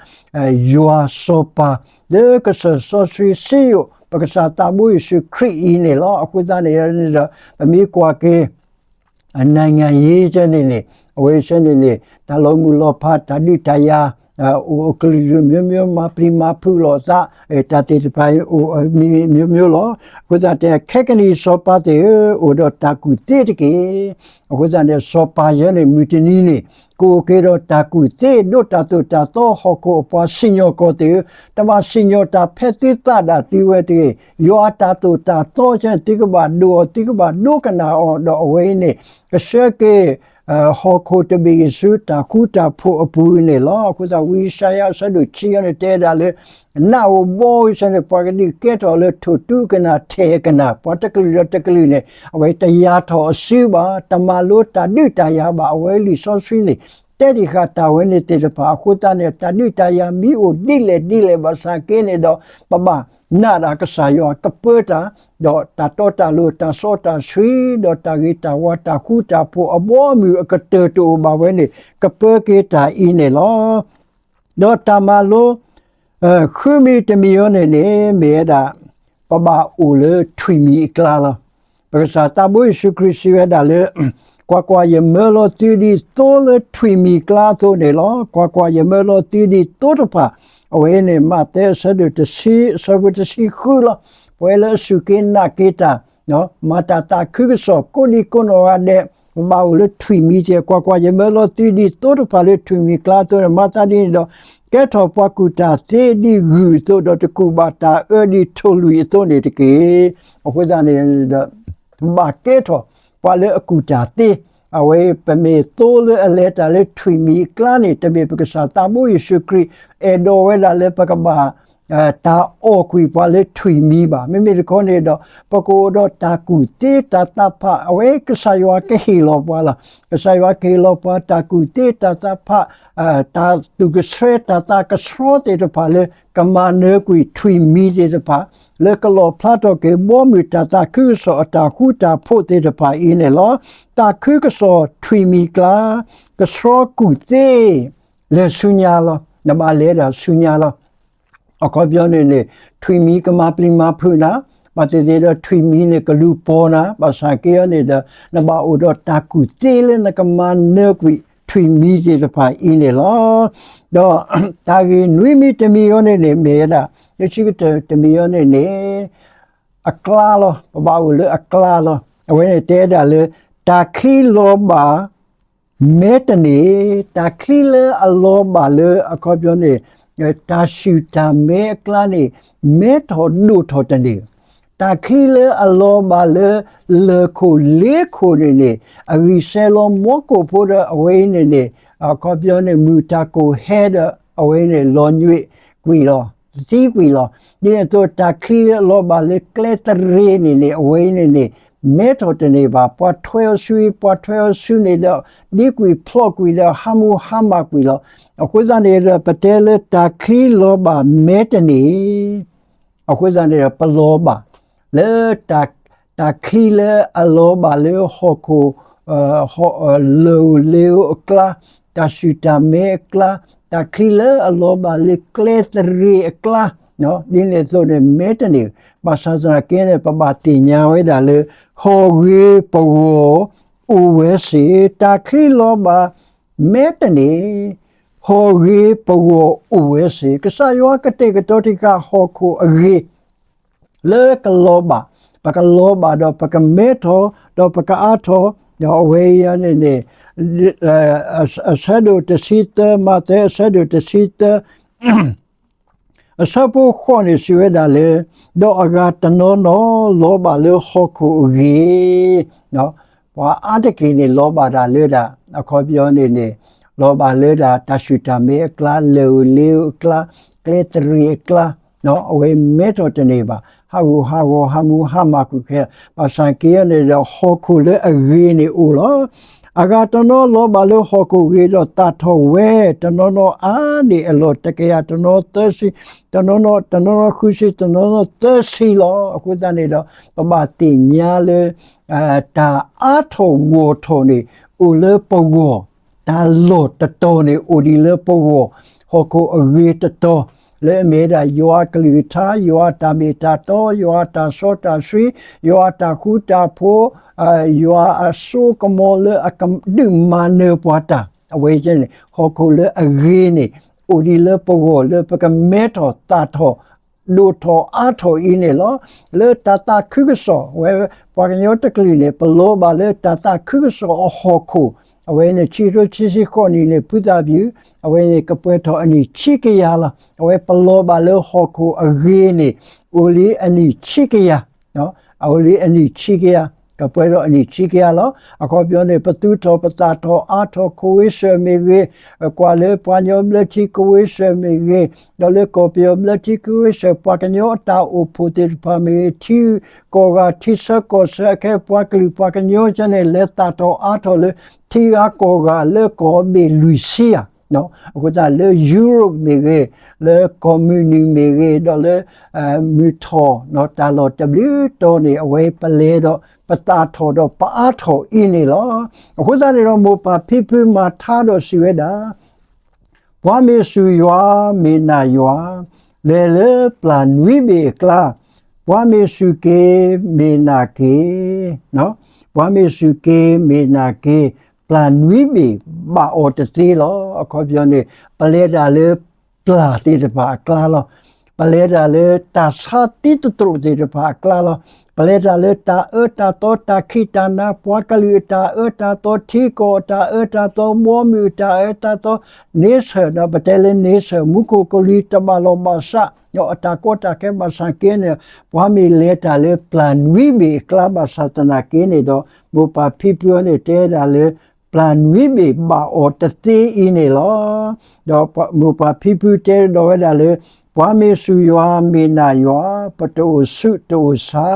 ယွၤစီၤပၤ လၢကစၢၢ်စီဆှံစံယိၣ် ပကစၢ်သးဘိယ့ၣ်ၡူးခရံာ်အံၤန့ၣ်လီၤ. အဃိသတးန့ၣ်ဒီး ပမ့ၢ်ကွၢ်က့ၤ နိုင်ငံရေး စ့ၢ်န့ၣ်န့ၣ် အဝဲစ့ၢ်န့ၣ်န့ၣ် တၢ်လီၤမုၢ်လီၤဖး တၢ်ဒုးတၢ်ယၤ အိၣ်အကလုာ်ကလုာ်မျိုးမျိုး မၤပျံၤမၤဖုးလိာ်သး တၢ်သ့ၣ်တဖၣ် အိၣ် မျိုးမျိုးလီၤ. အဃိသတးတဲ ခဲကနံၣ်အံၤစီၤပၤသ့ၣ်ဧၢ အိၣ်ဒီးတၢ်ကူၣ်သ့တက့ၢ်. အဃိသတးန့ၣ် စီၤပၤယဲန့ၣ် မုၢ်တနံၤန့ၣ် ကအိၣ်က့ၤဒီးတၢ်ကူၣ်သ့ ဒိးတၢ်သိၣ်တၢ်သီ ဟီၣ်ခိၣ်အပှၤစံၣ်ညီၣ်ကွီၢ်သ့ၣ်ဧၢ, တဘၣ်စံၣ်ညီၣ်တၢ်ဖဲသုသးဒၣ်သုဝဲတဂ့ၤ. ယွၤအတၢ်သိၣ်တၢ်သီ စ့ၢ်န့ၣ် သုကဘၣ်ဒိးအီၤ သုကဘၣ်ဒိကနၣ်အီၤ ဒီးအဝဲအံၤန့ၣ် ကဆှၢက့ၤ ဟီၣ်ခိၣ်တဘ့ၣ်အံၤဆူတၢ်ဃူတၢ်ဖိးအပူၤန့ၣ်လီၤ. အဃိသတး ဝံယၡါယၤအဆၢဒိၣ်ခံန့ၣ် တဲဒၣ်လၢ နးအိၣ်ဘီအံၤစ့ၢ်န့ၣ် ပှၤကဒုးကဲထီၣ်လၢထိၣ်တူကနၣ်ထဲအကနၣ် ပှၤတကလုာ်ဒီးတကလုာ်န့ၣ် အဝဲတယၤထီၣ်အစုဘၣ်, တမၤလိတၢ်ဒုးတၢ်ယၤဘၣ်. အဝဲလံာ်စီဆှံန့ၣ် တဲတ့ၢ်ဃာ်တၢ်ဝဲန့ၣ်သ့ၣ်တဖၣ်အဃိသတးန့ၣ် တၢ်ဒုးတၢ်ယၤမ့ၢ်အိၣ်ဒ်လဲၣ်ဒ်လဲၣ်ဘၣ်ဆၣ်က့န့ၣ်ဒီး ပဘၣ်နာ်ဒၣ်ကစၢ်ယွၤကပၢတၢ် ဒီးတၢ်တီတၢ်လိၤ တၢ်စီတၢ်ဆှံ ဒီးတၢ်ဂ့ၤတၢ်ဝါ တၢ်ဃူတၢ်ဖိးအဘီအမုၢ်အကတၢၢ်တအိၣ်ဘၣ်ဝဲန့ၣ် ကပၢက့ၤတၢ်အံၤန့ၣ်လီၤ. ဒီးတၢ်မၤလိ ဃုမံၤတမံၤအံၤန့ၣ်န့ၣ် မ့ၢ်ဝဲဒၣ် ပဘၣ်အိၣ်လၢထွံၣ်မံၤအကျါလီၤ. ပကစၢ်သးဘိယ့ၣ်ၡူးခရံာ်စံးဝဲဒၣ်လၢ ကွၢ်ကွၢ်, ယမၢလီၤသုဒ်သိလၢထွံၣ်မံၤကျါအသိးန့ၣ်လီၤ. ကွၢ်ကွၢ်, ယမၢလီၤသုဒ်သိတဖၣ်, အဝဲန့ၣ် မးသဲအဆၢဒိၣ်တဆံ အဆၢဖိတဆံဃုလီၤ. ပဝဲလၢအစူၢ်က့ၤနာ်က့ၤတၢ် မၤတၢ်သးခုကစီၣ် ကိးဒံကိးနီၢ်ဂၤဒဲး ပဘၣ်အိၣ်လၢထွံၣ်မံၤကဲ, ကွၢ်ကွၢ်, ယမၢလီၤသုဒ်သိတဖၣ်လၢထွံၣ်မံၤကျါအသိးန့ၣ် မၤသးဒ်န့ၣ်ဒီး ကဲထီၣ်ပှၤကူၣ်တၢ်သ့ဒ်ဂုၢ်အသိး ဒီးတကူၣ်ဘၣ်တၢ်အၢဒ်ထိၣ်လွံၢ်အသိးန့ၣ်တက့ၢ်. အဃိသတးန့ၣ်ဒီး ပဘၣ်ကဲထီၣ်ပှၤလၢအကူၣ်တၢ်သ့, အဝဲပမ့ၢ်သိလၢအလဲၤတၢ်လၢထွံၣ်မံၤအကျါန့ၣ် တမ့ၢ်ပကစၢ်သးဘိယ့ၣ်ၡူးခရံာ် အဲၣ်ဒိးဝဲဒၣ်လၢပကဘၣ် တၢ်အီၣ်ကွံာ်ပှၤလၢထွံၣ်မံၤဘၣ်. မ့မ့ၢ်တခီန့ၣ်ဒီး ပကအိၣ်ဒီးတၢ်ကူၣ်သ့တၢ်သးဖး အဝဲကစၢ်ယွၤကဟ့ၣ်လီၤပှၤလီၤ. ကစၢ်ယွၤကဟ့ၣ်လီၤပှၤ တၢ်ကူၣ်သ့တၢ်သးဖး တၢ်သူၣ်ကဆှဲ တၢ်သးကဆှီသ့ၣ်တဖၣ်လၢ ကမၤနၢၤကွံာ်ထွံၣ်မံၤသ့ၣ်တဖၣ် လၢကလီၣ်ဖျါထီၣ်က့ၤ ဘီမုၢ်တၢ်သးခုကစီၣ်အတၢ်ဃူတၢ်ဖိးသ့ၣ်တဖၣ်အံၤန့ၣ်လီၤ. တၢ်ခုကစီၣ်ထွံၣ်မံၤကျါ ကဆှီကူၣ်သ့ လဲၤဆူညါလီၤ. နဘၣ်လဲၤဒၣ်ဆူညါလီၤ. အခီပညီန့ၣ်န့ၣ် ထွံၣ်မံၤကမၤပျံၤမၤဖုးနၤ, ဘၣ်သ့ၣ်သ့ၣ်ဒီးထွံၣ်မံၤန့ၣ်ကလူၤပိာ်နၤ, ဘၣ်ဆၣ်က့အီၤန့ၣ်ဒီး နဘၣ်အိၣ်ဒီးတၢ်ကူၣ်သ့လၢနကမၤနၢၤကွံာ်ထွံၣ်မံၤသ့ၣ်တဖၣ်အံၤန့ၣ်လီၤ. ဒီးတၢ်ဂ့ၢ်နွံမံၤတမံၤအံၤန့ၣ်န့ၣ် မ့ၢ်ဝဲဒၣ် လၢခံကတၢၢ်တမံၤအံၤန့ၣ်န့ၣ် အကျါလီၤ. ပဘၣ်အိၣ်လၢအကျါလီၤ. အဝဲန့ၣ်တဲဒၣ်လၢ တၢ်ချံလီၤဘၣ် မဲတန့ၢ်, တၢ်ချံလၢအလီၤဘၣ်လၢအခီပညီန့ၣ် တၢ်ဆူၣ်တၢ်မဲအကျါန့ၣ် မဲထီၣ်ဒိၣ်ထီၣ်တန့ၢ်. တၢ်ချံလၢအလီၤဘၣ်လၢ လၢၢ်ခိၣ်လ့ခိၣ်န့ၣ်န့ၣ် အဂံၢ်စဲၤလီၤမီကိာ်ဖိဒီးအဝဲအံၤန့ၣ်န့ၣ် အခီပညီန့ၣ် မုၢ်တၢ်ကိၢ်ဟဲဒီးအဝဲန့ၣ် လီၤညွံးကွံာ်လီၤ, သံကွံာ်လီၤ. ဒ်န့ၣ်အသိး တၢ်ချံလၢအလီၤဘၣ်လၢကျဲသရ့ၤန့ၣ်န့ၣ် အဝဲအံၤန့ၣ်န့ၣ် မဲထီၣ်တန့ၢ်ဘၣ်. ပှၤထွဲအီၤဆူအံၤ ပှၤထွဲအီၤဆူန့ၣ်ဒီး ဒ့ကွံာ်ဖျိးကွံာ်ဒီး ဟးမူဟါမၢ်ကွံာ်လီၤ. အဃိသတးန့ၣ်ဒီး ပတဲလၢတၢ်ချံလီၤဘၣ်မဲတန့ၢ် အဃိသတးန့ၣ်ဒီး ပလီၤဘၣ်လၢ တၢ်ချံလၢအလီၤဘၣ်လၢဟီၣ်ခိၣ် လၢၢ်ဧိၤလ့ၤဧိၤအကျါ, တၢ်ဆူၣ်တၢ်မဲအကျါ, တၢ်ချံလၢအလီၤဘၣ်လၢကျဲသရ့ၤအကျါ, ဒ်န့ၣ်အသိးန့ၣ် မဲတန့ၢ်. ဘၣ်ဆၣ်သနာ်က့န့ၣ် ပဘၣ်သ့ၣ်ညါဝဲဒၣ်လၢ ဟီၣ်ဂ့ၤပဂီၢ်အိၣ်ဝဲစ့ၢ်, တၢ်ချံလီၤဘၣ်မဲတန့ၢ် ဟီၣ်ဂ့ၤပဂီၢ်အိၣ်ဝဲစ့ၢ်. ကစၢ်ယွၤကတဲာ်ကတီၤတ့ၢ်ဃာ်ဟီၣ်ခိၣ်အဂ့ၤ လၢကလီၤဘၣ်, ပကလီၤဘၣ်ဒီးပကမဲထီၣ် ဒီးပကအါထီၣ်, ဒီးအဝဲအံၤန့ၣ်န့ၣ် အဆၢဒိၣ်တဆံသၢ, မးသဲအဆၢဒိၣ်တဆံသၢ အဆၢဖိဃိးန့ၣ်စံးဝဲဒၣ်လၢ ဒီးအဂၤတနီၤနီၤလီၤဘၣ်လၢဟီၣ်ခိၣ်အဂ့ၤ, ပှၤအါတက့ၢ်န့ၣ် လီၤဘၣ်တၢ်လၢဒၣ် အခီပညီန့ၣ်န့ၣ် လီၤဘၣ်လၢဒၣ်တၢ်ဆူၣ်တၢ်မဲအကျါ, လၢၢ်ဧိၤလ့ၤဧိၤအကျါ, ကျဲသရ့ၤအကျါ, အဝဲမဲထီၣ်တန့ၢ်ဘၣ်, ဟးဂူာ်ဟးဂီၤ ဟးမူဟါမၢ်ကွံာ်ခဲလၢာ်, ဘၣ်ဆၣ်က့န့ၣ်ဒီး ဟီၣ်ခိၣ်လၢအဂ့ၤန့ၣ်အိၣ်လီၤ. အဂၤတနီၤလီၤဘၣ်လၢဟီၣ်ခိၣ်ဂ့ၤဒီးသၣ်ထီၣ်ဝဲ, တနီၤနီၤအါန့ၢ်အလီၢ်တကယၤ, တနီၤသၢဆံ, တနီၤနီၤ တနီၤနီၤဃုဆံ, တနီၤနီၤသၢဆံလီၤ. အဃိသတးန့ၣ်ဒီး ပဘၣ်သ့ၣ်ညါလၢ တၢ်အါထီၣ်ဂီၢ်ထီၣ်န့ၣ် အိၣ်လၢပဂီၢ်, တၢ်လီၢ်တတီၤန့ၣ် အိၣ်ဒံးလၢပဂီၢ်, ဟီၣ်ခိၣ်အဂ့ၤတတီၤ လၢအမ့ၢ်ဝဲဒၣ် ယွၤအကလုၢ်ကထါ, ယွၤအတၢ်မ့ၢ်တၢ်တီ, ယွၤအတၢ်စီတၢ်ဆှံ, ယွၤအတၢ်ဃူတၢ်ဖိး, ယွၤအစိကမီၤလၢအကဒုးမၤနၢၤပှၤတၢ်, အဝဲန့ၣ် ဟီၣ်ခိၣ်လၢအဂ့ၤန့ၣ် အိၣ်ဒံးလၢပဂီၢ် လၢပကမဲထီၣ်သၣ်ထီၣ် ဒိၣ်ထီၣ်အါထီၣ်အံၤန့ၣ်လီၤ. လၢတၢ်သးခုကစီၣ်ဝဲ ပှၤကညီတကလုာ်န့ၣ် ပလီၤဘၣ်လၢတၢ်သးခုကစီၣ်အဟီၣ်ခိၣ်, အဝဲန့ၣ် ခံကထိခံဆံဃိးနံၣ်န့ၣ် ဖုသၣ်ပျုၢ်, အဝဲန့ၣ် ကပှဲၤထီၣ်အနံၣ်ခံကယၤလီၤ. အဝဲပလီၤဘၣ်လၢဟီၣ်ခိၣ်အဂ့ၤန့ၣ် အိၣ်လံအနံၣ်ခံကယၤ အအိၣ်လံအနံၣ်ခံကယၤ, ကပှဲၤထီၣ်အနံၣ်ခံကယၤလီၤ. အခီပညီန့ၣ် ပသူၣ်ထီၣ်ပသးထီၣ်အါထီၣ် ကဝ့ၤစၢၣ်မ့ၢ်ဂ့ၤ, ကွၢ်လၢပှၤကညီဘျၢထံကဝ့ၤစၢၣ်မ့ၢ်ဂ့ၤ, ဒီးလၢကီၢ်ပယီၤဘျၢထံကဝ့ၤစၢၣ် ပှၤကညီအတၢ်အိၣ်ဖှိၣ်သ့ၣ်တဖၣ်မ့ၢ်ဂ့ၤ, ထံဂုၤကီၢ်ဂၤထံဆၢကီၢ်ဆၢ အခဲအံၤပှၤကလုာ်ပှၤကညီကဲန့ၣ် လဲၤသးထီၣ်အါထီၣ်လၢ ထံဂၤကီၢ်ဂၤလၢကီၢ်ဘ့ၣ်လွံၢ်ဆံယၤ အဃိသတးလၢ Europe မ့ၢ်ဂ့ၤ, လၢကီၢ်မုၢ်နုာ်မ့ၢ်ဂ့ၤ, ဒီးလၢ မုၢ်ထီၣ် တၢ်လီၢ်တဘျုးတီၤန့ၣ် အဝဲပလဲၤဒီး ပသးထီၣ်ဒီးပအါထီၣ်အံၤန့ၣ်လီၤ. အဃိသတးန့ၣ်ဒီး မိၢ်ပၢ်ဖံဖုမၤထါဒီးစံးဝဲဒၣ် ပှၤမ့ၢ်စူၢ်ယွၤ မ့ၢ်နာ်ယွၤ, လဲၤလၢပျၢ်နွံဘ့ၣ်အကျါ, ပှၤမ့ၢ်စူၢ်က့ၤ မ့ၢ်နာ်က့ၤ, ပှၤမ့ၢ်စူၢ်က့ၤ မ့ၢ်နာ်က့ၤ, ပျၢ်နွံဘ့ၣ်ဘၣ်အီၤတသ့လီၤ. အခီပညီန့ၣ် ပလဲၤတၢ်လၢပျၢ်သ့ၣ်တဖၣ်အကျါလီၤ. ပလဲၤတၢ်လၢတၢ်ဆါသံသတြိာ်သ့ၣ်တဖၣ်အကျါလီၤ. ပလဲၤတၢ်လၢတၢ်အၢတၢ်သီ တၢ်ခံးတၢ်နၤ ပှၤကလုာ်အတၢ်အၢတၢ်သီ ထံကီၢ်အတၢ်အၢတၢ်သီ ဘီမုၢ်အတၢ်အၢတၢ်သီ န့ဆၢၣ် ဒီးပတဲလၢန့ဆၢၣ် မူခိၣ်ကလံၤတဘၣ်လီၢ်ဘၣ်စး ဒီးအတၢ်ကီတၢ်ခဲဘၣ်ဆၣ်က့န့ၣ် ပှၤမ့ၢ်လဲၤတၢ်လၢပျၢ်နွံဘ့ၣ်အကျါဘၣ်ဆၣ်သနာ်က့န့ၣ်ဒီး မိၢ်ပၢ်ဖံဖုန့ၣ်တဲဒၣ်လၢ ပျၢ်နွံဘ့ၣ်ဘၣ်အီၤတသ့အံၤန့ၣ်လီၤ. ဒီးမိၢ်ပၢ်ဖံဖုတဲဒီးဝဲဒၣ်လၢ ပှၤမ့ၢ်စူၢ်ယွၤမ့ၢ်နာ်ယွၤ ပတအိၣ်ဆူးတအိၣ်ဆါ,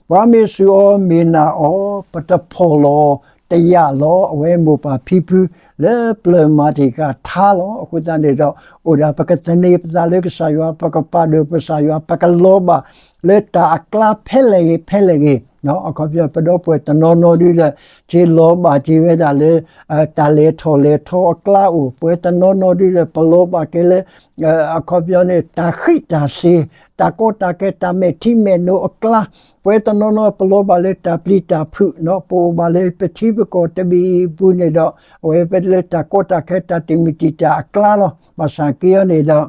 ပှၤမ့ၢ်စူၢ်အီၤမ့ၢ်နာ်အီၤ ပတဖီၣ်လီၤတယာ်လီၤ. အဝဲမိၢ်ပၢ်ဖံဖု လၢပျၢၤမၤတ့ၢ်ဃာ်ထါလီၤ. အဃိသတးန့ၣ်ဒီး အိၣ်ဒၣ်ပကသန့ၤပသးလၢကစၢ်ယွၤ ပကပာ်ဒိၣ်ကစၢ်ယွၤ ပကလီၤဘၣ်လၢတၢ်အကျါဖဲလဲၣ်ဂ့ၤ ဖဲလဲၣ်ဂ့ၤ အခီပညီ ပဒီပုၢ်ဝဲၢ်တနီၤနီၤဒုဒီး က့ၤလီၤဘၣ်က့ၤဝဲဒၣ်လၢ တၢ်လဲၤထီၣ်လဲၤထီအကျါအိၣ်, ပဝဲတနီၤနီၤဒုဒီး ပလီၤဘၣ်က့ၤလၢ အခီပညီန့ၣ် တၢ်ဃံးတၢ်စ့ၤ, တၢ်ကီတၢ်ခဲ တၢ်မဲာ်ထံမဲာ်နိအကျါ, ပဝဲတနီၤနီၤ ပလီၤဘၣ်လၢတၢ်ပျံၤတၢ်ဖုး, ပအိၣ်ဘၣ်လၢပထံပကီၢ်တဘ့ၣ်အံၤအပူၤန့ၣ်ဒီး အဝဲပလၢတၢ်ကီတၢ်ခဲ တၢ်တမုာ်တံာ်တာ်အကျါလီၤ. ဘၣ်ဆၣ်က့ၤအီၤန့ၣ်ဒီး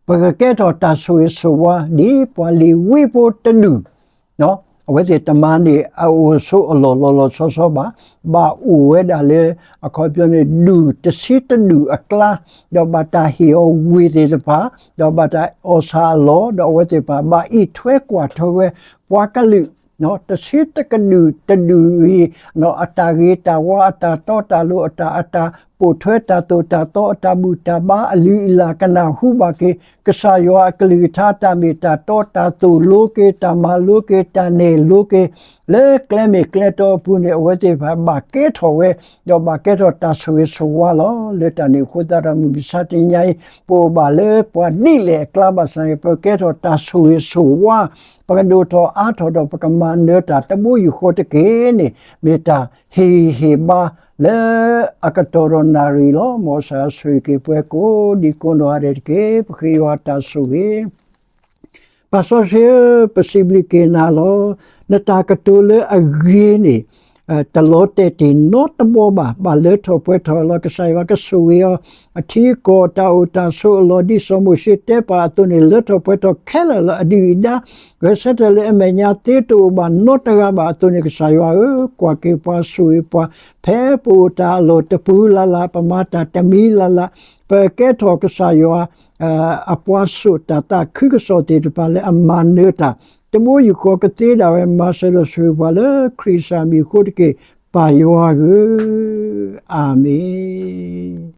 ပကကဲထီၣ်တၢ်ဆိၣ်ဂ့ၤဆိၣ်ဝါ ဒ်ပှၤလ့ၤဝံဖိတဒူၣ်, အဝဲသ့ၣ်တမၤန့ၢ်အအိၣ်အဆိးအလီၢ်လီၤလီၤဆီဆီဘၣ်, ဘၣ်အိၣ်ဝဲဒၣ်လၢ အခီပညီန့ၣ် ဒူၣ်တဆံတဒူၣ်အကျါ, ဒီးဘၣ်တၢ်ဟ့ၣ်အီၤဝ့ၢ်သ့ၣ်တဖၣ်, ဒီးဘၣ်တၢ်အီၣ်ဆၣ်အလီၢ်, ဒီးအဝဲသ့ၣ်တဖၣ် ဘၣ်အံးထွဲကွၢ်ထွဲဝဲ ပှၤကလုာ် တဆံတကဒူၣ်တဒူၣ်အံၤ အတၢ်ဂ့ၤတၢ်ဝါ အတၢ်တီတၢ်လိၤ အတၢ် အတၢ်ပိာ်ထွဲ တၢ်သိၣ်တၢ်သီ အတၢ်ဘူၣ်တၢ်ဘါ အလုၢ်အလၢ် ကနၢ်ဟူဘၣ်က့ၤ ကစၢ်ယွၤအကလုၢ်ကထါ တၢ်မ့ၢ်တၢ်တီ တၢ်သိၣ်လိက့ၤ တၢ်မၤလိက့ၤ တၢ်နဲၣ်လိက့ၤ လၢကျဲမ့ၢ်ကျဲတီအပူၤန့ၣ် အဝဲသ့ၣ်တဖၣ်ဘၣ်ကဲထီၣ်ဝဲ, ဒီးဘၣ်ကဲထီၣ်တၢ်ဆိၣ်ဂ့ၤဆိၣ်ဝါလီၤ. လၢတၢ်န့ၣ်အဃိသတးဒီး မုၢ်မဆါတနံၤအံၤ ပအိၣ်ဘၣ်လၢပှၤဒ်လဲၣ်အကျါဘၣ်ဆၣ်န့ၣ် ပကဲထီၣ်တၢ်ဆိၣ်ဂ့ၤဆိၣ်ဝါ ပကဒိၣ်ထီၣ်အါထီၣ်ဒီး ပကမၤနၢၤတၢ်တဘိယူၢ်ဃီတက့ၢ်န့ၣ် မ့ၢ်တၢ်ဟ့ၣ်ဂံၢ်ဟ့ၣ်ဘါ လၢအကတီၢ်ဒီးနၣ်ရံၣ်လီၤ. မ်ကစၢ်ယွၤဆိၣ်ဂ့ၤက့ၤပှၤကိးဒံကိးနီၢ်ဂၤဒဲးတက့ၢ်. ပဃ့ယွၤတၢ်ဆိၣ်ဂ့ၤ ပၢ်စီဆှံဧၢ, ပစံးဘျုးက့ၤနၤလီၤ. နတၢ်ကတိၤလၢအဂ့ၤန့ၣ် တလီၤတဲာ်တ့ၢ်နီတဘီဘၣ်. ဘၣ်လၢထီၣ်ပှဲၤထီၣ်လီၤ. ကစၢ်ယွၤကဆိၣ်ဂ့ၤအီၤ အထံအကီၢ် တၢ်အိၣ်တၢ်ဆိးအလီၢ် ဒ်စီၤမိၤၡ့တဲပာ်အသိးန့ၣ် လၢထီၣ်ပှဲၤထီၣ်ခဲလၢာ်လၢအဒုၣ်အဒါ ဂဲၤဆၢထၢၣ်လၢအမဲာ်ညါသ့တအိၣ်ဘၣ်နီတဂၤဘၣ်အသိးန့ၣ် ကစၢ်ယွၤဧၢ, ကွၢ်က့ၤပှၤ ဆိၣ်ဂ့ၤပှၤ ဖဲပအိၣ်တၢ်အလီၢ်တပူၤလၢ်လၢ် ပမၤတၢ်တမံၤလၢ်လၢ် ပကဲထီၣ်ကစၢ်ယွၤ အပှၤစိာ်တၢ်သးခုကစီၣ်သ့ၣ်တဖၣ်လၢအမၤနၢၤတၢ် တဘိယူၢ်ဃီကသ့ဒၣ်ဝဲ မၤစၢၤဒီးဆိၣ်ဂ့ၤပှၤလၢခရံာ်ကစၢ်မံၤအဃိတက့ၢ်, ပၢ်ယွၤဧၢ, အၤမ့ၣ်.